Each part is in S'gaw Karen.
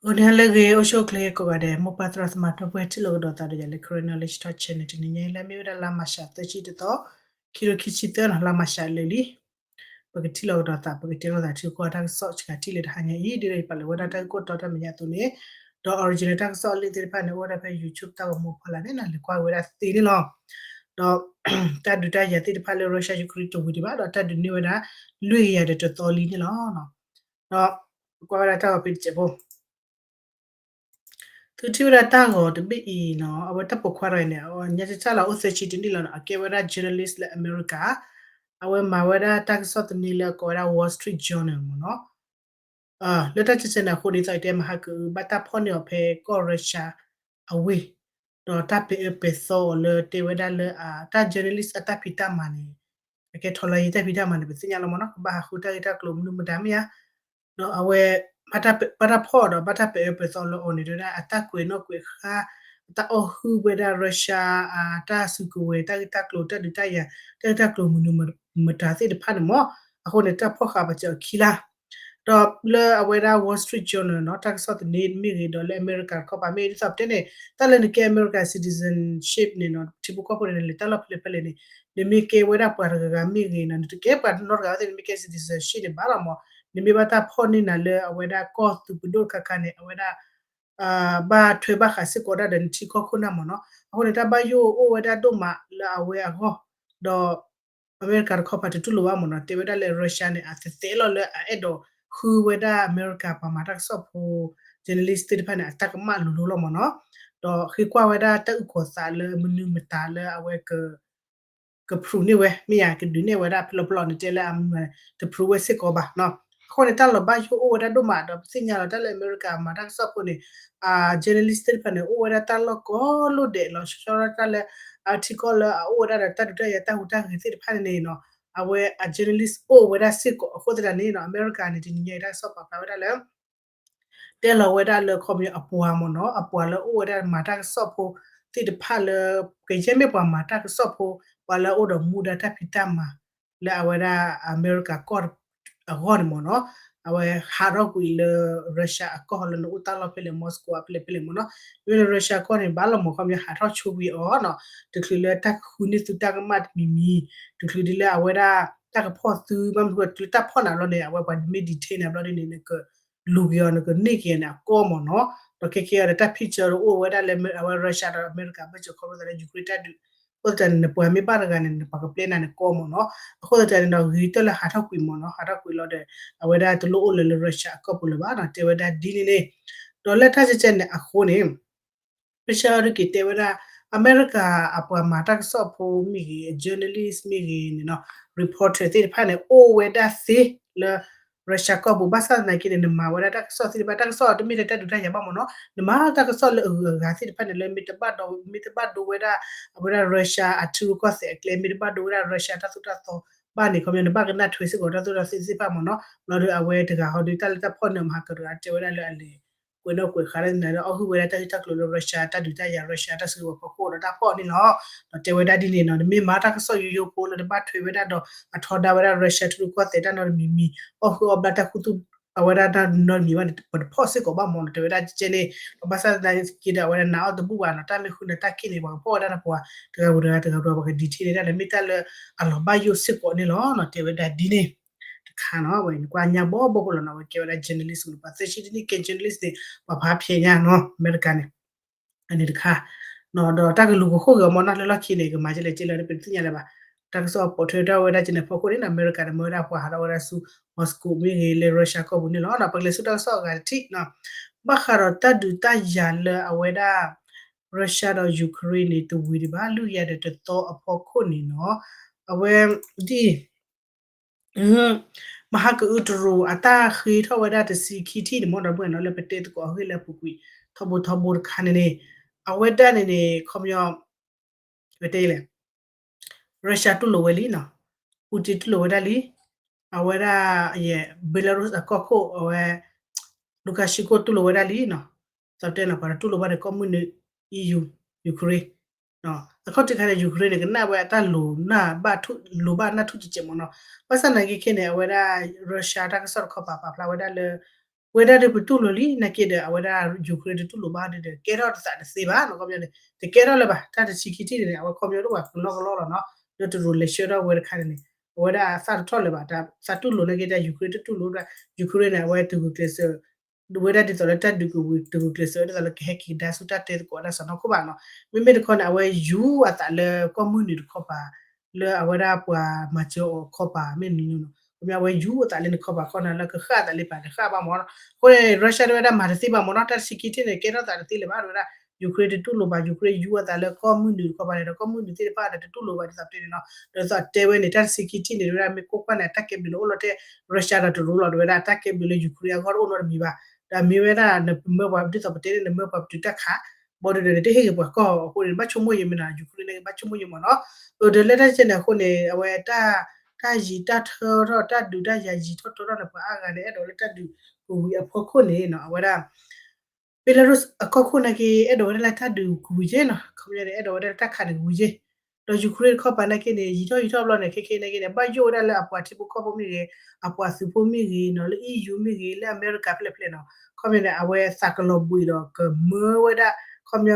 ဂီၤနံၤဟါလၢအဂ့ၤ အိၣ်ဆူၣ်အိၣ်ချ့ကိးဂၤဒဲး မိၢ်ပၢ်သရၣ်သမါ ဒီပုၢ်ဝဲၢ်ထံၣ်လိာ်ကဒီးသးဒီးယၤလၢ Karen Knowledge Talk Channel တနံၤညါအံၤ လၢအမ့ၢ်ဝဲဒၣ်လါမၤရှးသၢဆံတသီ ခံကထိခံဆံသၢနီၤ လါမၤရှးလၢာ်လံ. ပကထံၣ်လိာ်ကဒီးသး ပကတဲလိာ်သးထံကီၢ်တၢ်ကစီၣ်ဆှးထံၣ်လၢတဟါညါအံၤ ဒ်သိးယပာ်လီၤဝဲဒၣ်တၢ်ဂ့ၢ်ခိၣ်တီတၢ်မဲာ်ညါအသိးန့ၣ် ဒီး original တၢ်ကစီၣ်အလံာ်သ့ၣ်တဖၣ်န့ၣ် အိၣ်ဝဲဒၣ်ဖဲ YouTube တၢ်ဂီၤမူဖီလာ်န့ၣ် နလဲၤကွၢ်ဝဲဒၣ်သ့န့ၣ်လီၤ. ဒီး တၢ်ဒုးတၢ်ယၤသ့ၣ်တဖၣ်လၢ Russia Ukraine တဝံၤဒံးဘၣ် ဒီးတၢ်ဒုးန့ၢ်ဝဲဒၣ် လွံၢ်ကယၤဒီးတသီလံန့ၣ်လီၤ. ဒီး ကွၢ်ဝဲဒၣ်တၢ်ဂီၤဖံးတစဲးဖိ သုထံၣ်ဝဲဒၣ်တၢ်ဂီၤတဘ့ၣ်အံၤနီၤ အဝဲတၢ်ပိာ်ခွါတဂၤအံၤန့ၣ် အဝဲညါတၢ်လီၤအိၣ်သၢဆံတနံၣ်လီၤနီၤ အကဲဝဲဒၣ် journalist လၢအမဲရကၤ အဝဲမၤဝဲဒၣ်တၢ်ကစီၣ်သန့လၢအကိးဝဲဒၣ် Wall Street Journal မ့ၢ်နီၤ လၢတၢ်ကဲကဲန့ၣ်အဃိန့ၣ် သီအံၤတဲမဟါကအု ဘၣ်တၢ်ဖီၣ်န့ၢ်အီၤဖဲကီၢ် Russia အဝ့ၢ် ဒီးတၢ်ပာ်အၢပာ်သီအီၤလၢတဲဝဲဒၣ်လၢအတၢ် journalist အတၢ်ဖံးတၢ်မၤန့ၣ် အကဲထီလၢယတၢ်ဖံးတၢ်မၤန့ၣ် ပသ့ၣ်ညါလီၤမ့ၢ်နီၤ ကဘၣ်ဟးဃုတၢ်ဂ့ၢ်တၢ်ကျိၤမနုၤမတၤမ့ၢ်ဧါ ဒီးအဝဲ ဘၣ်တၢ်ဖီၣ်ဒီး ဘၣ်တၢ်ပာ်အၢပာ်သီလၢအီၤန့ၣ် တဲဝဲဒၣ်အတၢ်ကွဲးနီၣ်ကွဲးဃါ အတၢ်အီၣ်ဟုၣ်ဝဲဒၣ် Russia အတၢ်စုကဝဲၤ တၢ်ဂ့ၢ်တၢ်ကျိၤ တၢ်ဒုးတၢ်ယၤ တၢ်ဂ့ၢ်တၢ်ကျိၤမနုၤမတၤသ့ၣ်တဖၣ်န့ၣ်မ့ၢ် အဃိန့ၣ် တၢ်ဖီၣ်ဃာ်ပာ်စၢၤအီၤခံလါ ဒီးလၢအဝဲဒၣ် Wall Street Journal နီၤ တၢ်ကစီၣ်သန့မ့ၢ်ဂ့ၤ ဒီးလၢအမဲရကၤတခီပၤမ့ၢ် ဒ်သိးပတဲန့ၣ် တၢ်လၢနကဲအမဲရကၤ citizenship န့ၣ်နီၤ ထံဖိကီၢ်ဖိန့ၣ် နလဲၤတၢ်လီၢ်ဖဲလဲၣ်ဖဲလဲၣ်န့ၣ် နမ့ၢ်ကဲဝဲဒၣ်ပှၤတဂၤဂၤမ့ၢ်ဂ့ၤနီၤ နတကဲပှၤနီတဂၤဝဲသ့ၣ် နမ့ၢ်ကဲ citizenship န့ၣ်ဘၣ်လီၤမ့ၢ် နမ့ၢ်ဘၣ်တၢ်ဖီၣ်န့ၢ်နၤလၢအဝဲဒၣ်ကီၢ်သူပုဒိၣ်တခါခါန့ၣ် အဝဲဒၣ် ဘၣ်ထွဲဘၣ်ဃးစ့ၢ်ကီးဒၣ်ဒီးနထံကီၢ်ခိၣ်နၢ်မ့ၢ်နီၤ အဃိန့ၣ် တၢ်ဘၣ်ယိၣ်အိၣ်ဝဲဒၣ်ဒိၣ်မးလၢအဝဲအဂီၢ် ဒီး အမဲရကၤတခီပၤတတူၢ်လိာ်ဘၣ်မ့ၢ်နီၤ တဲဝဲဒၣ်လၢ Russia န့ၣ် အသဲးသဲးလီၤလၢအအဲၣ်ဒိးဃုဝဲဒၣ်အမဲရကၤပှၤမၤတၢ်ကစီၣ်ဖိ journalist သ့ၣ်တဖၣ်န့ၣ် အတၢ်ကမၣ်လိၤလိၤလီၤမ့ၢ်နီၤ ဒီးဃ့ကွၢ်ဝဲဒၣ်တၢ်အုၣ်ကီၤသးလၢမနုၤမတၤလၢအဝဲ က prove န့ၢ်ဝဲ မ့ၢ်ယၤကဒုးနဲၣ်ဝဲဒၣ်ဖဲလီၤပလီၢ်န့ၣ် တဲလၢအမုၢ်တ prove ဝဲစ့ၢ်ကီးဘၣ်နီၤ အဃိန့ၣ် တၢ်လီၤဘၣ်ယိၣ်အိၣ်ဝဲဒၣ်ဒိၣ်မး ဒီးပသ့ၣ်ညါလီၤတၢ်လၢအမဲရကၤမၤတၢ်ကစီၣ်ဖိန့ၣ် အ journalist သ့ၣ်တဖၣ်န့ၣ် အိၣ်ဝဲဒၣ်တၢ်လီၢ်ကိးလိၣ်ဒဲးလီၤ ဆှီဆှီတၢ်လၢ အထံကီၢ်လၢအအိၣ်ဝဲဒၣ်ဒီးတၢ်ဒုးတၢ်ယၤတၢ်ဟူးတၢ်ဂဲၤသ့ၣ်တဖၣ်န့ၣ်နီၤ အဝဲအ journalist အိၣ်ဝဲဒၣ်စ့ၢ်ကီး အဃိသတးန့ၣ်နီၤ အမဲရကၤန့ၣ် တနံၤညါအံၤတၢ်ကစီၣ်ပာ်ဖျါဝဲဒၣ်လၢ တဲလီၤဝဲဒၣ်လၢခီပညီအပှၤမ့ၢ်နီၤ အပှၤလၢအိၣ်ဝဲဒၣ်မၤတၢ်ကစီၣ်ဖိသ့ၣ်တဖၣ်လၢ ကယဲၢ်မ့ၢ်ပှၤမၤတၢ်ကစီၣ်ဖိ ပှၤလၢအအိၣ်ဒီးမူဒါတၢ်ဖံးတၢ်မၤ လၢအဝဲဒၣ်အမဲရကၤကီၢ်အဂီၢ်န့ၣ်မ့ၢ်နီၤ အဝဲဟးထီၣ်ကွံာ်လၢ Russia အကီၢ်လၢနအိၣ်တၢ်လီၢ်ဖဲလဲၣ် Moscow ဖဲလဲၣ်ဖဲလဲၣ်မ့ၢ်နီၤ မ့မ့ၢ်လၢ Russia ကီၢ်န့ၣ် ဘၣ်လီၤမ့ၢ်ခီပညီဟးထီၣ်ဆိကွံာ်အီၤနီၤ တချုးလၢတၢ်ကဃုန့ၢ်သုတၢ်ကမၣ်တမံၤမံၤ တချုးဒ်လၢအဝဲဒၣ် တၢ်ကဖီၣ်သု ဘၣ်မနုၤဃိတုၤလၢတၢ်ဖီၣ်နၤဘျီန့ၣ် အဝဲပှၤမ့ၢ် detain နၤဘျီဒ်န့ၣ် နကလူၤက့ၤအီၤ နကန့ၢ်က့ၤအီၤန့ၣ် အကီၢ်မ့ၢ်နီၤ ဒီးခဲကဲအီၤဒီးတၢ် picture ဒီးအိၣ်ဝဲဒၣ်လၢအဝဲ Russia ဒီးအမဲရကၤဘၢၣ်စၢၤခီဖျိသးလၢ Ukraine တၢ်ဒုး အဃိသတးန့ၣ် နပှၤမ့ၢ်ဘၣ်တဂၤန့ၣ် နပှၤကပျဲနၤန့ၣ်ကီၢ်မ့ၢ်နီၤ အဃိသတးန့ၣ်ဒီးဂ့ၤတၢၢ်လၢဟးထီၣ်ကွံာ်မ့ၢ်နီၤ ဟးထီၣ်ကွံာ်လီၤဒီး အဝဲဒၣ်တလိၣ်အိၣ်လၢၤလၢ Russia အကီၢ်ပူၤလၢၤဘၣ်နီၤ တဲဝဲဒၣ်ဒ်န့ၣ်န့ၣ် ဒီးလၢတၢ်ကဲကဲန့ၣ်အဃိန့ၣ် Russia အဒုးက့ၤတဲဝဲဒၣ် အမဲရကၤအပှၤမၤတၢ်ကစီၣ်ဖိမ့ၢ်ဂ့ၤ journalist မ့ၢ်ဂ့ၤန့ၣ်နီၤ reporter သ့ၣ်တဖၣ်န့ၣ် အိၣ်ဝဲဒၣ်သ့လၢ Russia ကီၢ်ပူၤ ဘၣ်ဆၣ်သနာ်က့န့ၣ် နမၤဝဲဒၣ်တၢ်ကစီၣ်သ့ၣ်တဖၣ် တၢ်ကစီၣ်တမ့ၢ်ထဲတၢ်ဒုးတၢ်ယၤဘၣ်မ့ၢ်နီၤ နမၤတၢ်ကစီၣ်လၢအဂုၤအဂၤသ့ၣ်တဖၣ်န့ၣ် လၢမ့ၢ်တဘၣ်ဒိ မ့ၢ်တဘၣ်ဒိဝဲဒၣ် အဝဲဒၣ် Russia အထံရူၢ်ကီၢ်သဲးအကျဲ မ့ၢ်တဘၣ်ဒိဝဲဒၣ် Russia တၢ်သိၣ်တၢ်သီဘၣ်န့ၣ် ခီပညီ နဘၣ်ကနၣ်ထွဲစ့ၢ်ကီးတၢ်သိၣ်တၢ်သီသ့ၣ်တဖၣ်မ့ၢ်နီၤ လီၤဒီးအဝဲတဂၤဟီဒီး တၢ်လၢတၢ်ဖီၣ်န့ၢ်မဟါကတဂၤ တဲဝဲဒၣ်လၢအလဲၤ ကွဲးနီၣ်ကွဲးဃာ်တၢ်န့ၣ်ဒီး အီၣ်ဟုၣ်ဝဲဒၣ်တၢ်ဂ့ၢ်တၢ်ကျိၤလၢ Russia တၢ်ဒုးတၢ်ယၤ Russia တၢ်စုကဝဲၤဖီခိၣ်ဒီးတၢ်ဖီၣ်န့ၣ်လီၤ. ဒီးတဲဝဲဒၣ်ဒ်န့ၣ်နီၤ နမ့ၢ်မၤတၢ်ကစီၣ်ယိယိဖိလၢတဘၣ်ထွဲဝဲဒၣ်ဒီး အထီဒါဝဲဒၣ် Russia ထံရူၢ်ကီၢ်သဲးတၢ်နီတမံၤမံၤ အီၣ်ဟုၣ်အီၣ်ဘျၣ်တၢ်ခူသူၣ် အဝဲဒၣ်တၢ်နီတမံၤဘၣ်န့ၣ် ပတဖီၣ်စ့ၢ်ကီးဘၣ်မ့ၢ်နီၤ တဲဝဲဒၣ်ကဲန့ၣ် ဒီးဘၣ်ဆၣ်သနာ်က့ဒီး အဝဲဒၣ်နၤအီၣ်တဘူၣ်ဘၣ်နီၤ တၢ်မ့ၢ်ဃုနၤတၢ်ခံးန့ၣ် ပှၤကဖီၣ်ဝဲဒၣ်ဒီးပှၤ တဂၤဝံၤတဂၤ တဂၤဝံၤတဂၤ ပှၤက detail န့ၣ်ဒၣ်လၢမ့ၢ်တၢ်လၢအလီၤဘၣ်ယိၣ်စ့ၢ်ကီးန့ၣ်လီၤနီၤ တဲဝဲဒၣ်ဒ်န့ၣ် တခါနီၤ အဝဲန့ၣ်ကွၢ်ညါဘီဘီဖိလီၤနီၤ အဝဲကဲဝဲဒၣ် journalist န့ၣ် ပှၤသၢဆံတနံၣ်ကဲ journalist န့ၣ် ပှၤဖးဖျဲးညါနီၤ အမဲရကၤန့ၣ် အန့ၣ်တခါ ဒီးတၢ်ကလူၤကဃိၣ်က့ၤအီၤမ့ၢ်နီၤ လၢလီၢ်ခံန့ၣ် ကမၤကလဲၣ်ကလဲၣ်ဒီး ပတသ့ၣ်ညါလၢၤဘၣ် တၢ်ကစီၣ်ပိာ်ထွဲထီၣ်ဝဲဒၣ်ကဲန့ၣ်အဖီခိၣ်န့ၣ်နီၤ အမဲရကၤန့ၣ် မၢဝဲဒၣ်ပှၤဟးထီၣ်ဝဲဒၣ်ဆူ Moscow မ့ၢ်ဂ့ၤ လၢ Russia ကီၢ်ပူၤန့ၣ်လီၤ. ပကလဲၤဆူတၢ်ကစီၣ်အဂၤတထံၣ်နီၤ ဘၣ်ဃးဒီးတၢ်ဒုးတၢ်ယၤလၢအဝဲဒၣ် Russia ဒီး Ukraine န့ၣ် တဝံၤဒံးဘၣ် လွံၢ်ကယၤဒီးတသီအဖီခိၣ်န့ၣ်နီၤ အဝဲ ဒ်အံၤ မဟါကအုတရူး အတၢ်ဃ့ထီၣ်ဝဲဒၣ်တဆံခံထံၣ်န့ၣ် မ့ၢ်ဒီပုၢ်ဝဲၢ်နီၤ လၢပတဲသကိးအဂ့ၢ်လၢအပူၤကွံာ် ထီဘိထီဘိတခါန့ၣ်န့ၣ် အဝဲဒၣ်န့ၣ်န့ၣ် ခီပညီ ပတဲလဲၣ် Russia တူၢ်လိာ်ဝဲလံနီၤ Putin တူၢ်လိာ်ဝဲဒၣ်လံ အဝဲဒၣ်ယဲ Belarus အကီၢ်ခိၣ် အဝဲ Lukashenko တူၢ်လိာ်ဝဲဒၣ်လံနီၤ သီတဲနီၤ ပှၤတတူၢ်လိာ်ဘၣ်ဒီးကီၢ်မုၢ်နုာ် E U Ukraine အခီၣ်ထံးခါန့ၣ် Ukraine န့ၣ် ကနၣ်ဝဲအတၢ်လိၤနၢ်ဘၣ်ထူၣ် လိၤဘၣ်နၢ်ထူၣ်ကဲးကဲးမ့ၢ်နီၤ ဘၣ်ဆၣ်သနာ်က့ခဲန့ၣ် အဝဲဒၣ် Russia တၢ်ကစီၣ်တခီပၤပာ်ဖျါဝဲဒၣ်လၢ ဝဲဒၣ်ဒီးပတူၢ်လိာ်လံ နာ်က့ဒီး အဝဲဒၣ် Ukraine တတူၢ်လိာ်ဘၣ်ဒီး ကဲထီၣ်တသးတသ့ဘၣ်နီၤ ခီပညီန့ၣ် တကဲထီၣ်လၢၤဘၣ် တၢ်တဆံခံထံၣ်န့ၣ် အဝဲခီပညီတအိၣ်ဘၣ်ကလီကလီလီၤနီၤ လၢတရူးလဲၤဆှၢထီၣ်ဝဲတခါန့ၣ်န့ၣ် အဝဲဒၣ်အသၣ်တထီၣ်လၢၤဘၣ် သးတူၢ်လိာ်နာ်က့ Ukraine တတူၢ်လိာ်ဒီး Ukraine န့ၣ် အဝဲတဂုာ်ကျဲးစၢး ဝဲဒၣ်ဒ်သိးလၢတၢ်ဒုးကဝံၤ တဂုာ်ကျဲးစၢးဒ်သိးလၢကဟဲက့ၤဒါဆူတၢ်တဲသကိးတၢ်စီၢ်နီၤခိၣ်ဘၣ်နီၤ မ့မ့ၢ်တခီန့ၣ် အဝဲယူၤအသးလၢကီၢ်မုၢ်နုာ်တခီပၤ လၢအဝဲဒၣ်ပှၤမၤစၢၤအီၤခီပၤမ့ၢ်နုၤနီၤ ခီပညီအဝဲယူၤအသးလၢနခီပၤခီနီၤ လၢကဃၣ်အသးလၢပာ်တဃၣ်ဘၣ်မ့ၢ်နီၤ အဃိန့ၣ် Russia တဲဝဲဒၣ်မၤတသ့ဘၣ်မ့ၢ်နီၤ တၢ်တဆံခံထံၣ်န့ၣ် ကဲထီၣ်သးတသ့လၢၤဘၣ် တဲဝဲဒၣ် Ukraine တတူၢ်လိာ်ဘၣ် Ukraine ယူၤအသးလၢကီၢ်မုၢ်နုာ်တခီပၤန့ၣ်ဒီး ကီၢ်မုၢ်နုာ်သ့ၣ်တဖၣ်ဒီးတတူၢ်လိာ်ဘၣ်ဒ်သိးပတဲန့ၣ်နီၤ ဒီးသိးတဲဝဲန့ၣ် တၢ်တဆံခံထံၣ်န့ၣ် တဲဝဲဒၣ်မ့ၢ်ကွၢ်ကွၢ်န့ၣ် အတၢ်ကဲဘျုးလၢအိၣ်လီၤတဲာ် Russia ဒီးတရူးလီၤ တဲဝဲဒၣ် အတၢ်ကဲဘျုးလၢ Ukraine အဂီၢ်တအိၣ်နီတမံၤဘၣ် ဒီးမ့ၢ်ဝဲဒၣ်နမၢပှၤဒ်သိးပတဲန့ၣ် နမၢပှၤပတုာ်တၢ်ခး ဘၣ်ဒီး နတဟ့ၣ်ဂ့ၤပှၤကီၢ်အဃိန့ၣ် ဘၣ်ဆိကမိၣ်ယံၤမ့ၢ်နီၤ Ukraine န့ၣ် ဘၣ်ဆိကမိၣ်ယံၤမ့ၢ်နီၤ အဒီးလၢတၢ်စဲန့ၣ်အဃိန့ၣ် အဝဲတၢ် တၢ်ယံၤတၢ်ထၢထီၣ် တၢ်ဒုးတၢ်ယၤယံၤထီၣ်ထီထီၣ်န့ၣ် ပှၤအါဂၤန့ၣ် အဲၣ်ဒိးလၢတၢ်ဒုးကဝံၤအဖီခိၣ်န့ၣ်နီၤ အဝဲဒၣ် Belarus အကီၢ်ခိၣ်နာ်က့ အဲၣ်ဒိးဝဲဒၣ်လၢတၢ်ဒုးကဝံၤက့နီၤ ခီပညီန့ၣ် အဲၣ်ဒိးဝဲဒၣ်လၢတၢ်ခးန့ၣ်ကဝံၤက့ ဒီး Ukraine တခီပၤနာ်က့န့ၣ် ယံၤထီၣ်ယံၤထီၣ်ဘျီန့ၣ် ခဲခဲနာ်က့န့ၣ် ဘၣ်ယိၣ်ဝဲဒၣ်လၢအပှၤထံဖိကီၢ်ဖိမ့ၢ်ဂ့ၤ အပှၤသုးဖိမ့ၢ်ဂ့ၤနီၤ လၢ E U မ့ၢ်ဂ့ၤ လၢအမဲရကၤဖဲလဲၣ်ဖဲလဲၣ်နီၤ ခီပညီန့ၣ် အဝဲသးကလီၤဘှံးဒီးကမၢဝဲဒၣ် ခီပညီ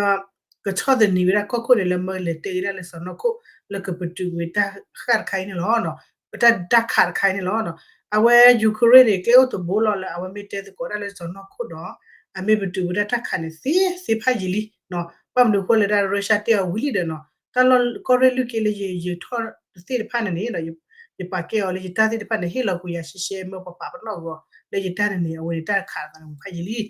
ကဆီၣ်သနံးဝဲဒၣ်ကီၢ်ခိၣ်န့ၣ် လၢမၢလဲၤတဲာ်က့ၤဒၣ်လၢစီၢ်နီၤခိၣ် လၢကပတုာ်ကွံာ်တၢ်ဃၣ်တခါအံၤန့ၣ်လီၤ. တၢ် တၢ်ခးတခါအံၤန့ၣ်လီၤ. အဝဲ Ukraine န့ၣ် ကျဲအိၣ်တဘိလီၤလၢအဝဲမ့ၢ်တဲသကိးဒၣ်လၢစီၢ်နီၤခိၣ်ဒီး အမ့ၢ်ပတုာ်ဝဲဒၣ်တၢ်ခးန့ၣ် သ့သ့ဖးယံာ်လံ ဘၣ်မနုၤအဃိလၢဒၣ် Russia တဲအီၤဝံၤလံဒီးနီၤ တၢ်လီၢ်ကီၢ်ရ့ၣ်လွံၢ်က့လၢယထီၣ်တသ့ၣ်တဖၣ်န့ၣ်န့ၣ် ယပာ်ကဲအီၤလၢယတၢ်သ့ၣ်တဖၣ်န့ၣ် ဟ့ၣ်လီၤကွံာ်ယၤရှဲရှဲ မၢပှၤပာ်ပနီၣ်ဂီၤ လၢယတၢ်န့ၣ်န့ၣ် အဝဲန့ၣ်တၢ်ခးသးန့ၣ်ဖးယံာ်လံ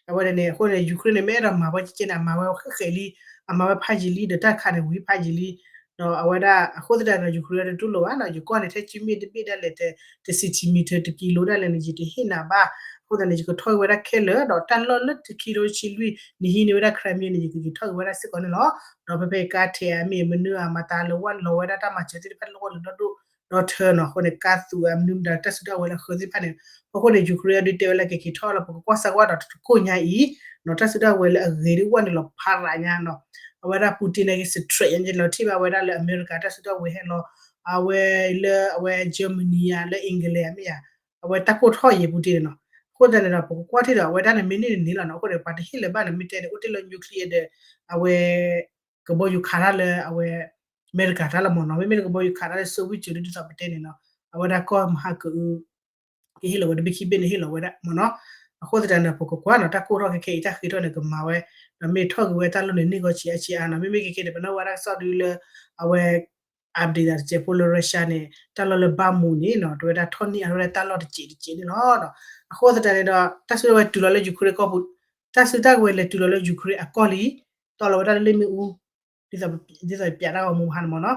အဝဲန့ၣ်န့ၣ် အဃိန့ၣ် Ukraine န့ၣ် မ့ၢ်အဲၣ်ဒိးမၤဝဲကဲကဲန့ၣ် အမၤဝဲဃဲးဃဲးလံ အမၤဝဲဖးယံာ်လံ ဒီးတၢ်ခးန့ၣ်ဝံၤဖးယံာ်လံ ဒီးအဝဲဒၣ် အဃိသတးန့ၣ် Ukraine တတူၢ်လိာ်ဘၣ်နီၤ ယကီၢ်န့ၣ် ထဲကမ့ၢ်တဘ့ၣ်ဒၣ်လဲာ် တ centimeter တကံလိဒၣ်လဲာ်န့ၣ် ယတဟ့ၣ်နၤဘၣ် အဃိသတးန့ၣ် ယကထီၣ်က့ၤဝဲဒၣ်ခဲလၢာ် ဒီးတၢ်လီၢ်လၢတခံထိဆံလွံၢ် နဟံးန့ၢ်ဝဲဒၣ် Crimea န့ၣ် ယကက့ၤထီၣ်က့ၤဝဲဒၣ်စ့ၢ်ကီးန့ၣ်လီၤ. ဒီးဖဲဖဲကါထဲးအမ့ၢ်မနုၤအမၤတၢ်လၢဝဲလီၤဝဲဒၣ်တၢ်မၤစၢၤသ့ၣ်တဖၣ်လၢဝဲလၢ ဒီထၢနီၤ အဃိန့ၣ် ကါသူးအမနုၤမတၤ တၢ်စုတၢ်ဝဲၤလၢအဃၢၤသ့ၣ်တဖၣ်န့ၣ် အဃိန့ၣ် Ukraine အဒုးတဲဝဲလၢကက့ၤထီၣ်လီၤ ပကကွၢ်စၢ်ကွၢ်ဒီးတကိၢ်ညါအံၤ နီၤ တၢ်စုတၢ်ဝဲၤလၢအဂ့ၤဒ်ဝဲန့ၣ်လီၤဖးရးညါနီၤ အဝဲဒၣ် Putin န့ၣ်က့ straight ညါလီၤထံၣ်ဘၣ်ဝဲဒၣ်လၢအမဲရကၤတၢ်စုတၢ်ဝဲၤဟဲလီၤ အဝဲလၢအဝဲ Germany ဧါ လၢ England ဧါ မ့ၢ်ဧါ အဝဲတၢ်ကိၢ်ထီၣ်ယံၤ Putin န့ၣ်နီၤ အဃိသတးန့ၣ်ဒီး ပကကွၢ်ထံၣ်ဒီး အဝဲဒၣ်န့ၣ်မ့ၢ်န့ၢ်န့ၣ်လီၤနီၤ အဃိန့ၣ် ပှၤတဟ့ၣ်လၢၤဘၣ်န့ၣ် မ့ၢ်တဲန့ၣ် အိၣ်တ့ၢ်လၢ nuclear ဒီး အဝဲ ကဘီယူၤခးတၢ်လၢအဝဲ အမဲရကၤတၢ်လီၤမ့ၢ်နီၤ မ့မ့ၢ်လၢကဘီယူၤခးတၢ်လၢ Soviet ဒ်သိးပတဲန့ၣ်နီၤ အဝဲဒၣ်ကီၢ်မဟါကအု ကဟ့ၣ်လီၤဝဲတဘ့ၣ်ခံဘ့ၣ်န့ၣ်ဟ့ၣ်လီၤဝဲဒၣ်မ့ၢ်နီၤ အဃိသတးန့ၣ် ပကကွၢ်နီၤ တၢ်ကိၢ်ထီၣ်ခဲခဲအံၤ တၢ်ဃ့ထီၣ်န့ၣ် ကမၤဝဲ ဒီးမ့ၢ်ထီၣ်က့ၤဝဲတၢ်လီၢ်န့ၣ် န့ၢ်ဂီၤဆံးအါဆံးအါနီၤ မ့မ့ၢ်ခဲခဲန့ၣ် ပနၢ်ဝဲဒၣ်ကစီၣ်ဒုလၢ အဝဲ update သးတစဲးဖိလၢ Russia န့ၣ် တၢ်လီၢ်လၢ Bakhmut န့ၣ်နီၤ တဲဝဲဒၣ်ထီၣ်န့ၢ်အါထီၣ်ဝဲဒၣ်တၢ်လီၢ်တစဲးတစဲးန့ၣ်လီၤ. အဃိသတးန့ၣ်ဒီး တၢ်စုတၢ်ဝဲၤတုၤလီၤလၢ Ukraine ကီၢ်ပူၤ တၢ်စုတၢ်ဝဲၤလဲၤတုၤလီၤလၢ Ukraine အကီၢ်လံ တီၢ်လီၤဝဲဒၣ်လၢလ့ၣ်မ့ၣ်အူ ဒ်သိး ဒ်သိးပျးတၢ်ဂီၤမူမဟါန့ၣ်မ့ၢ်နီၤ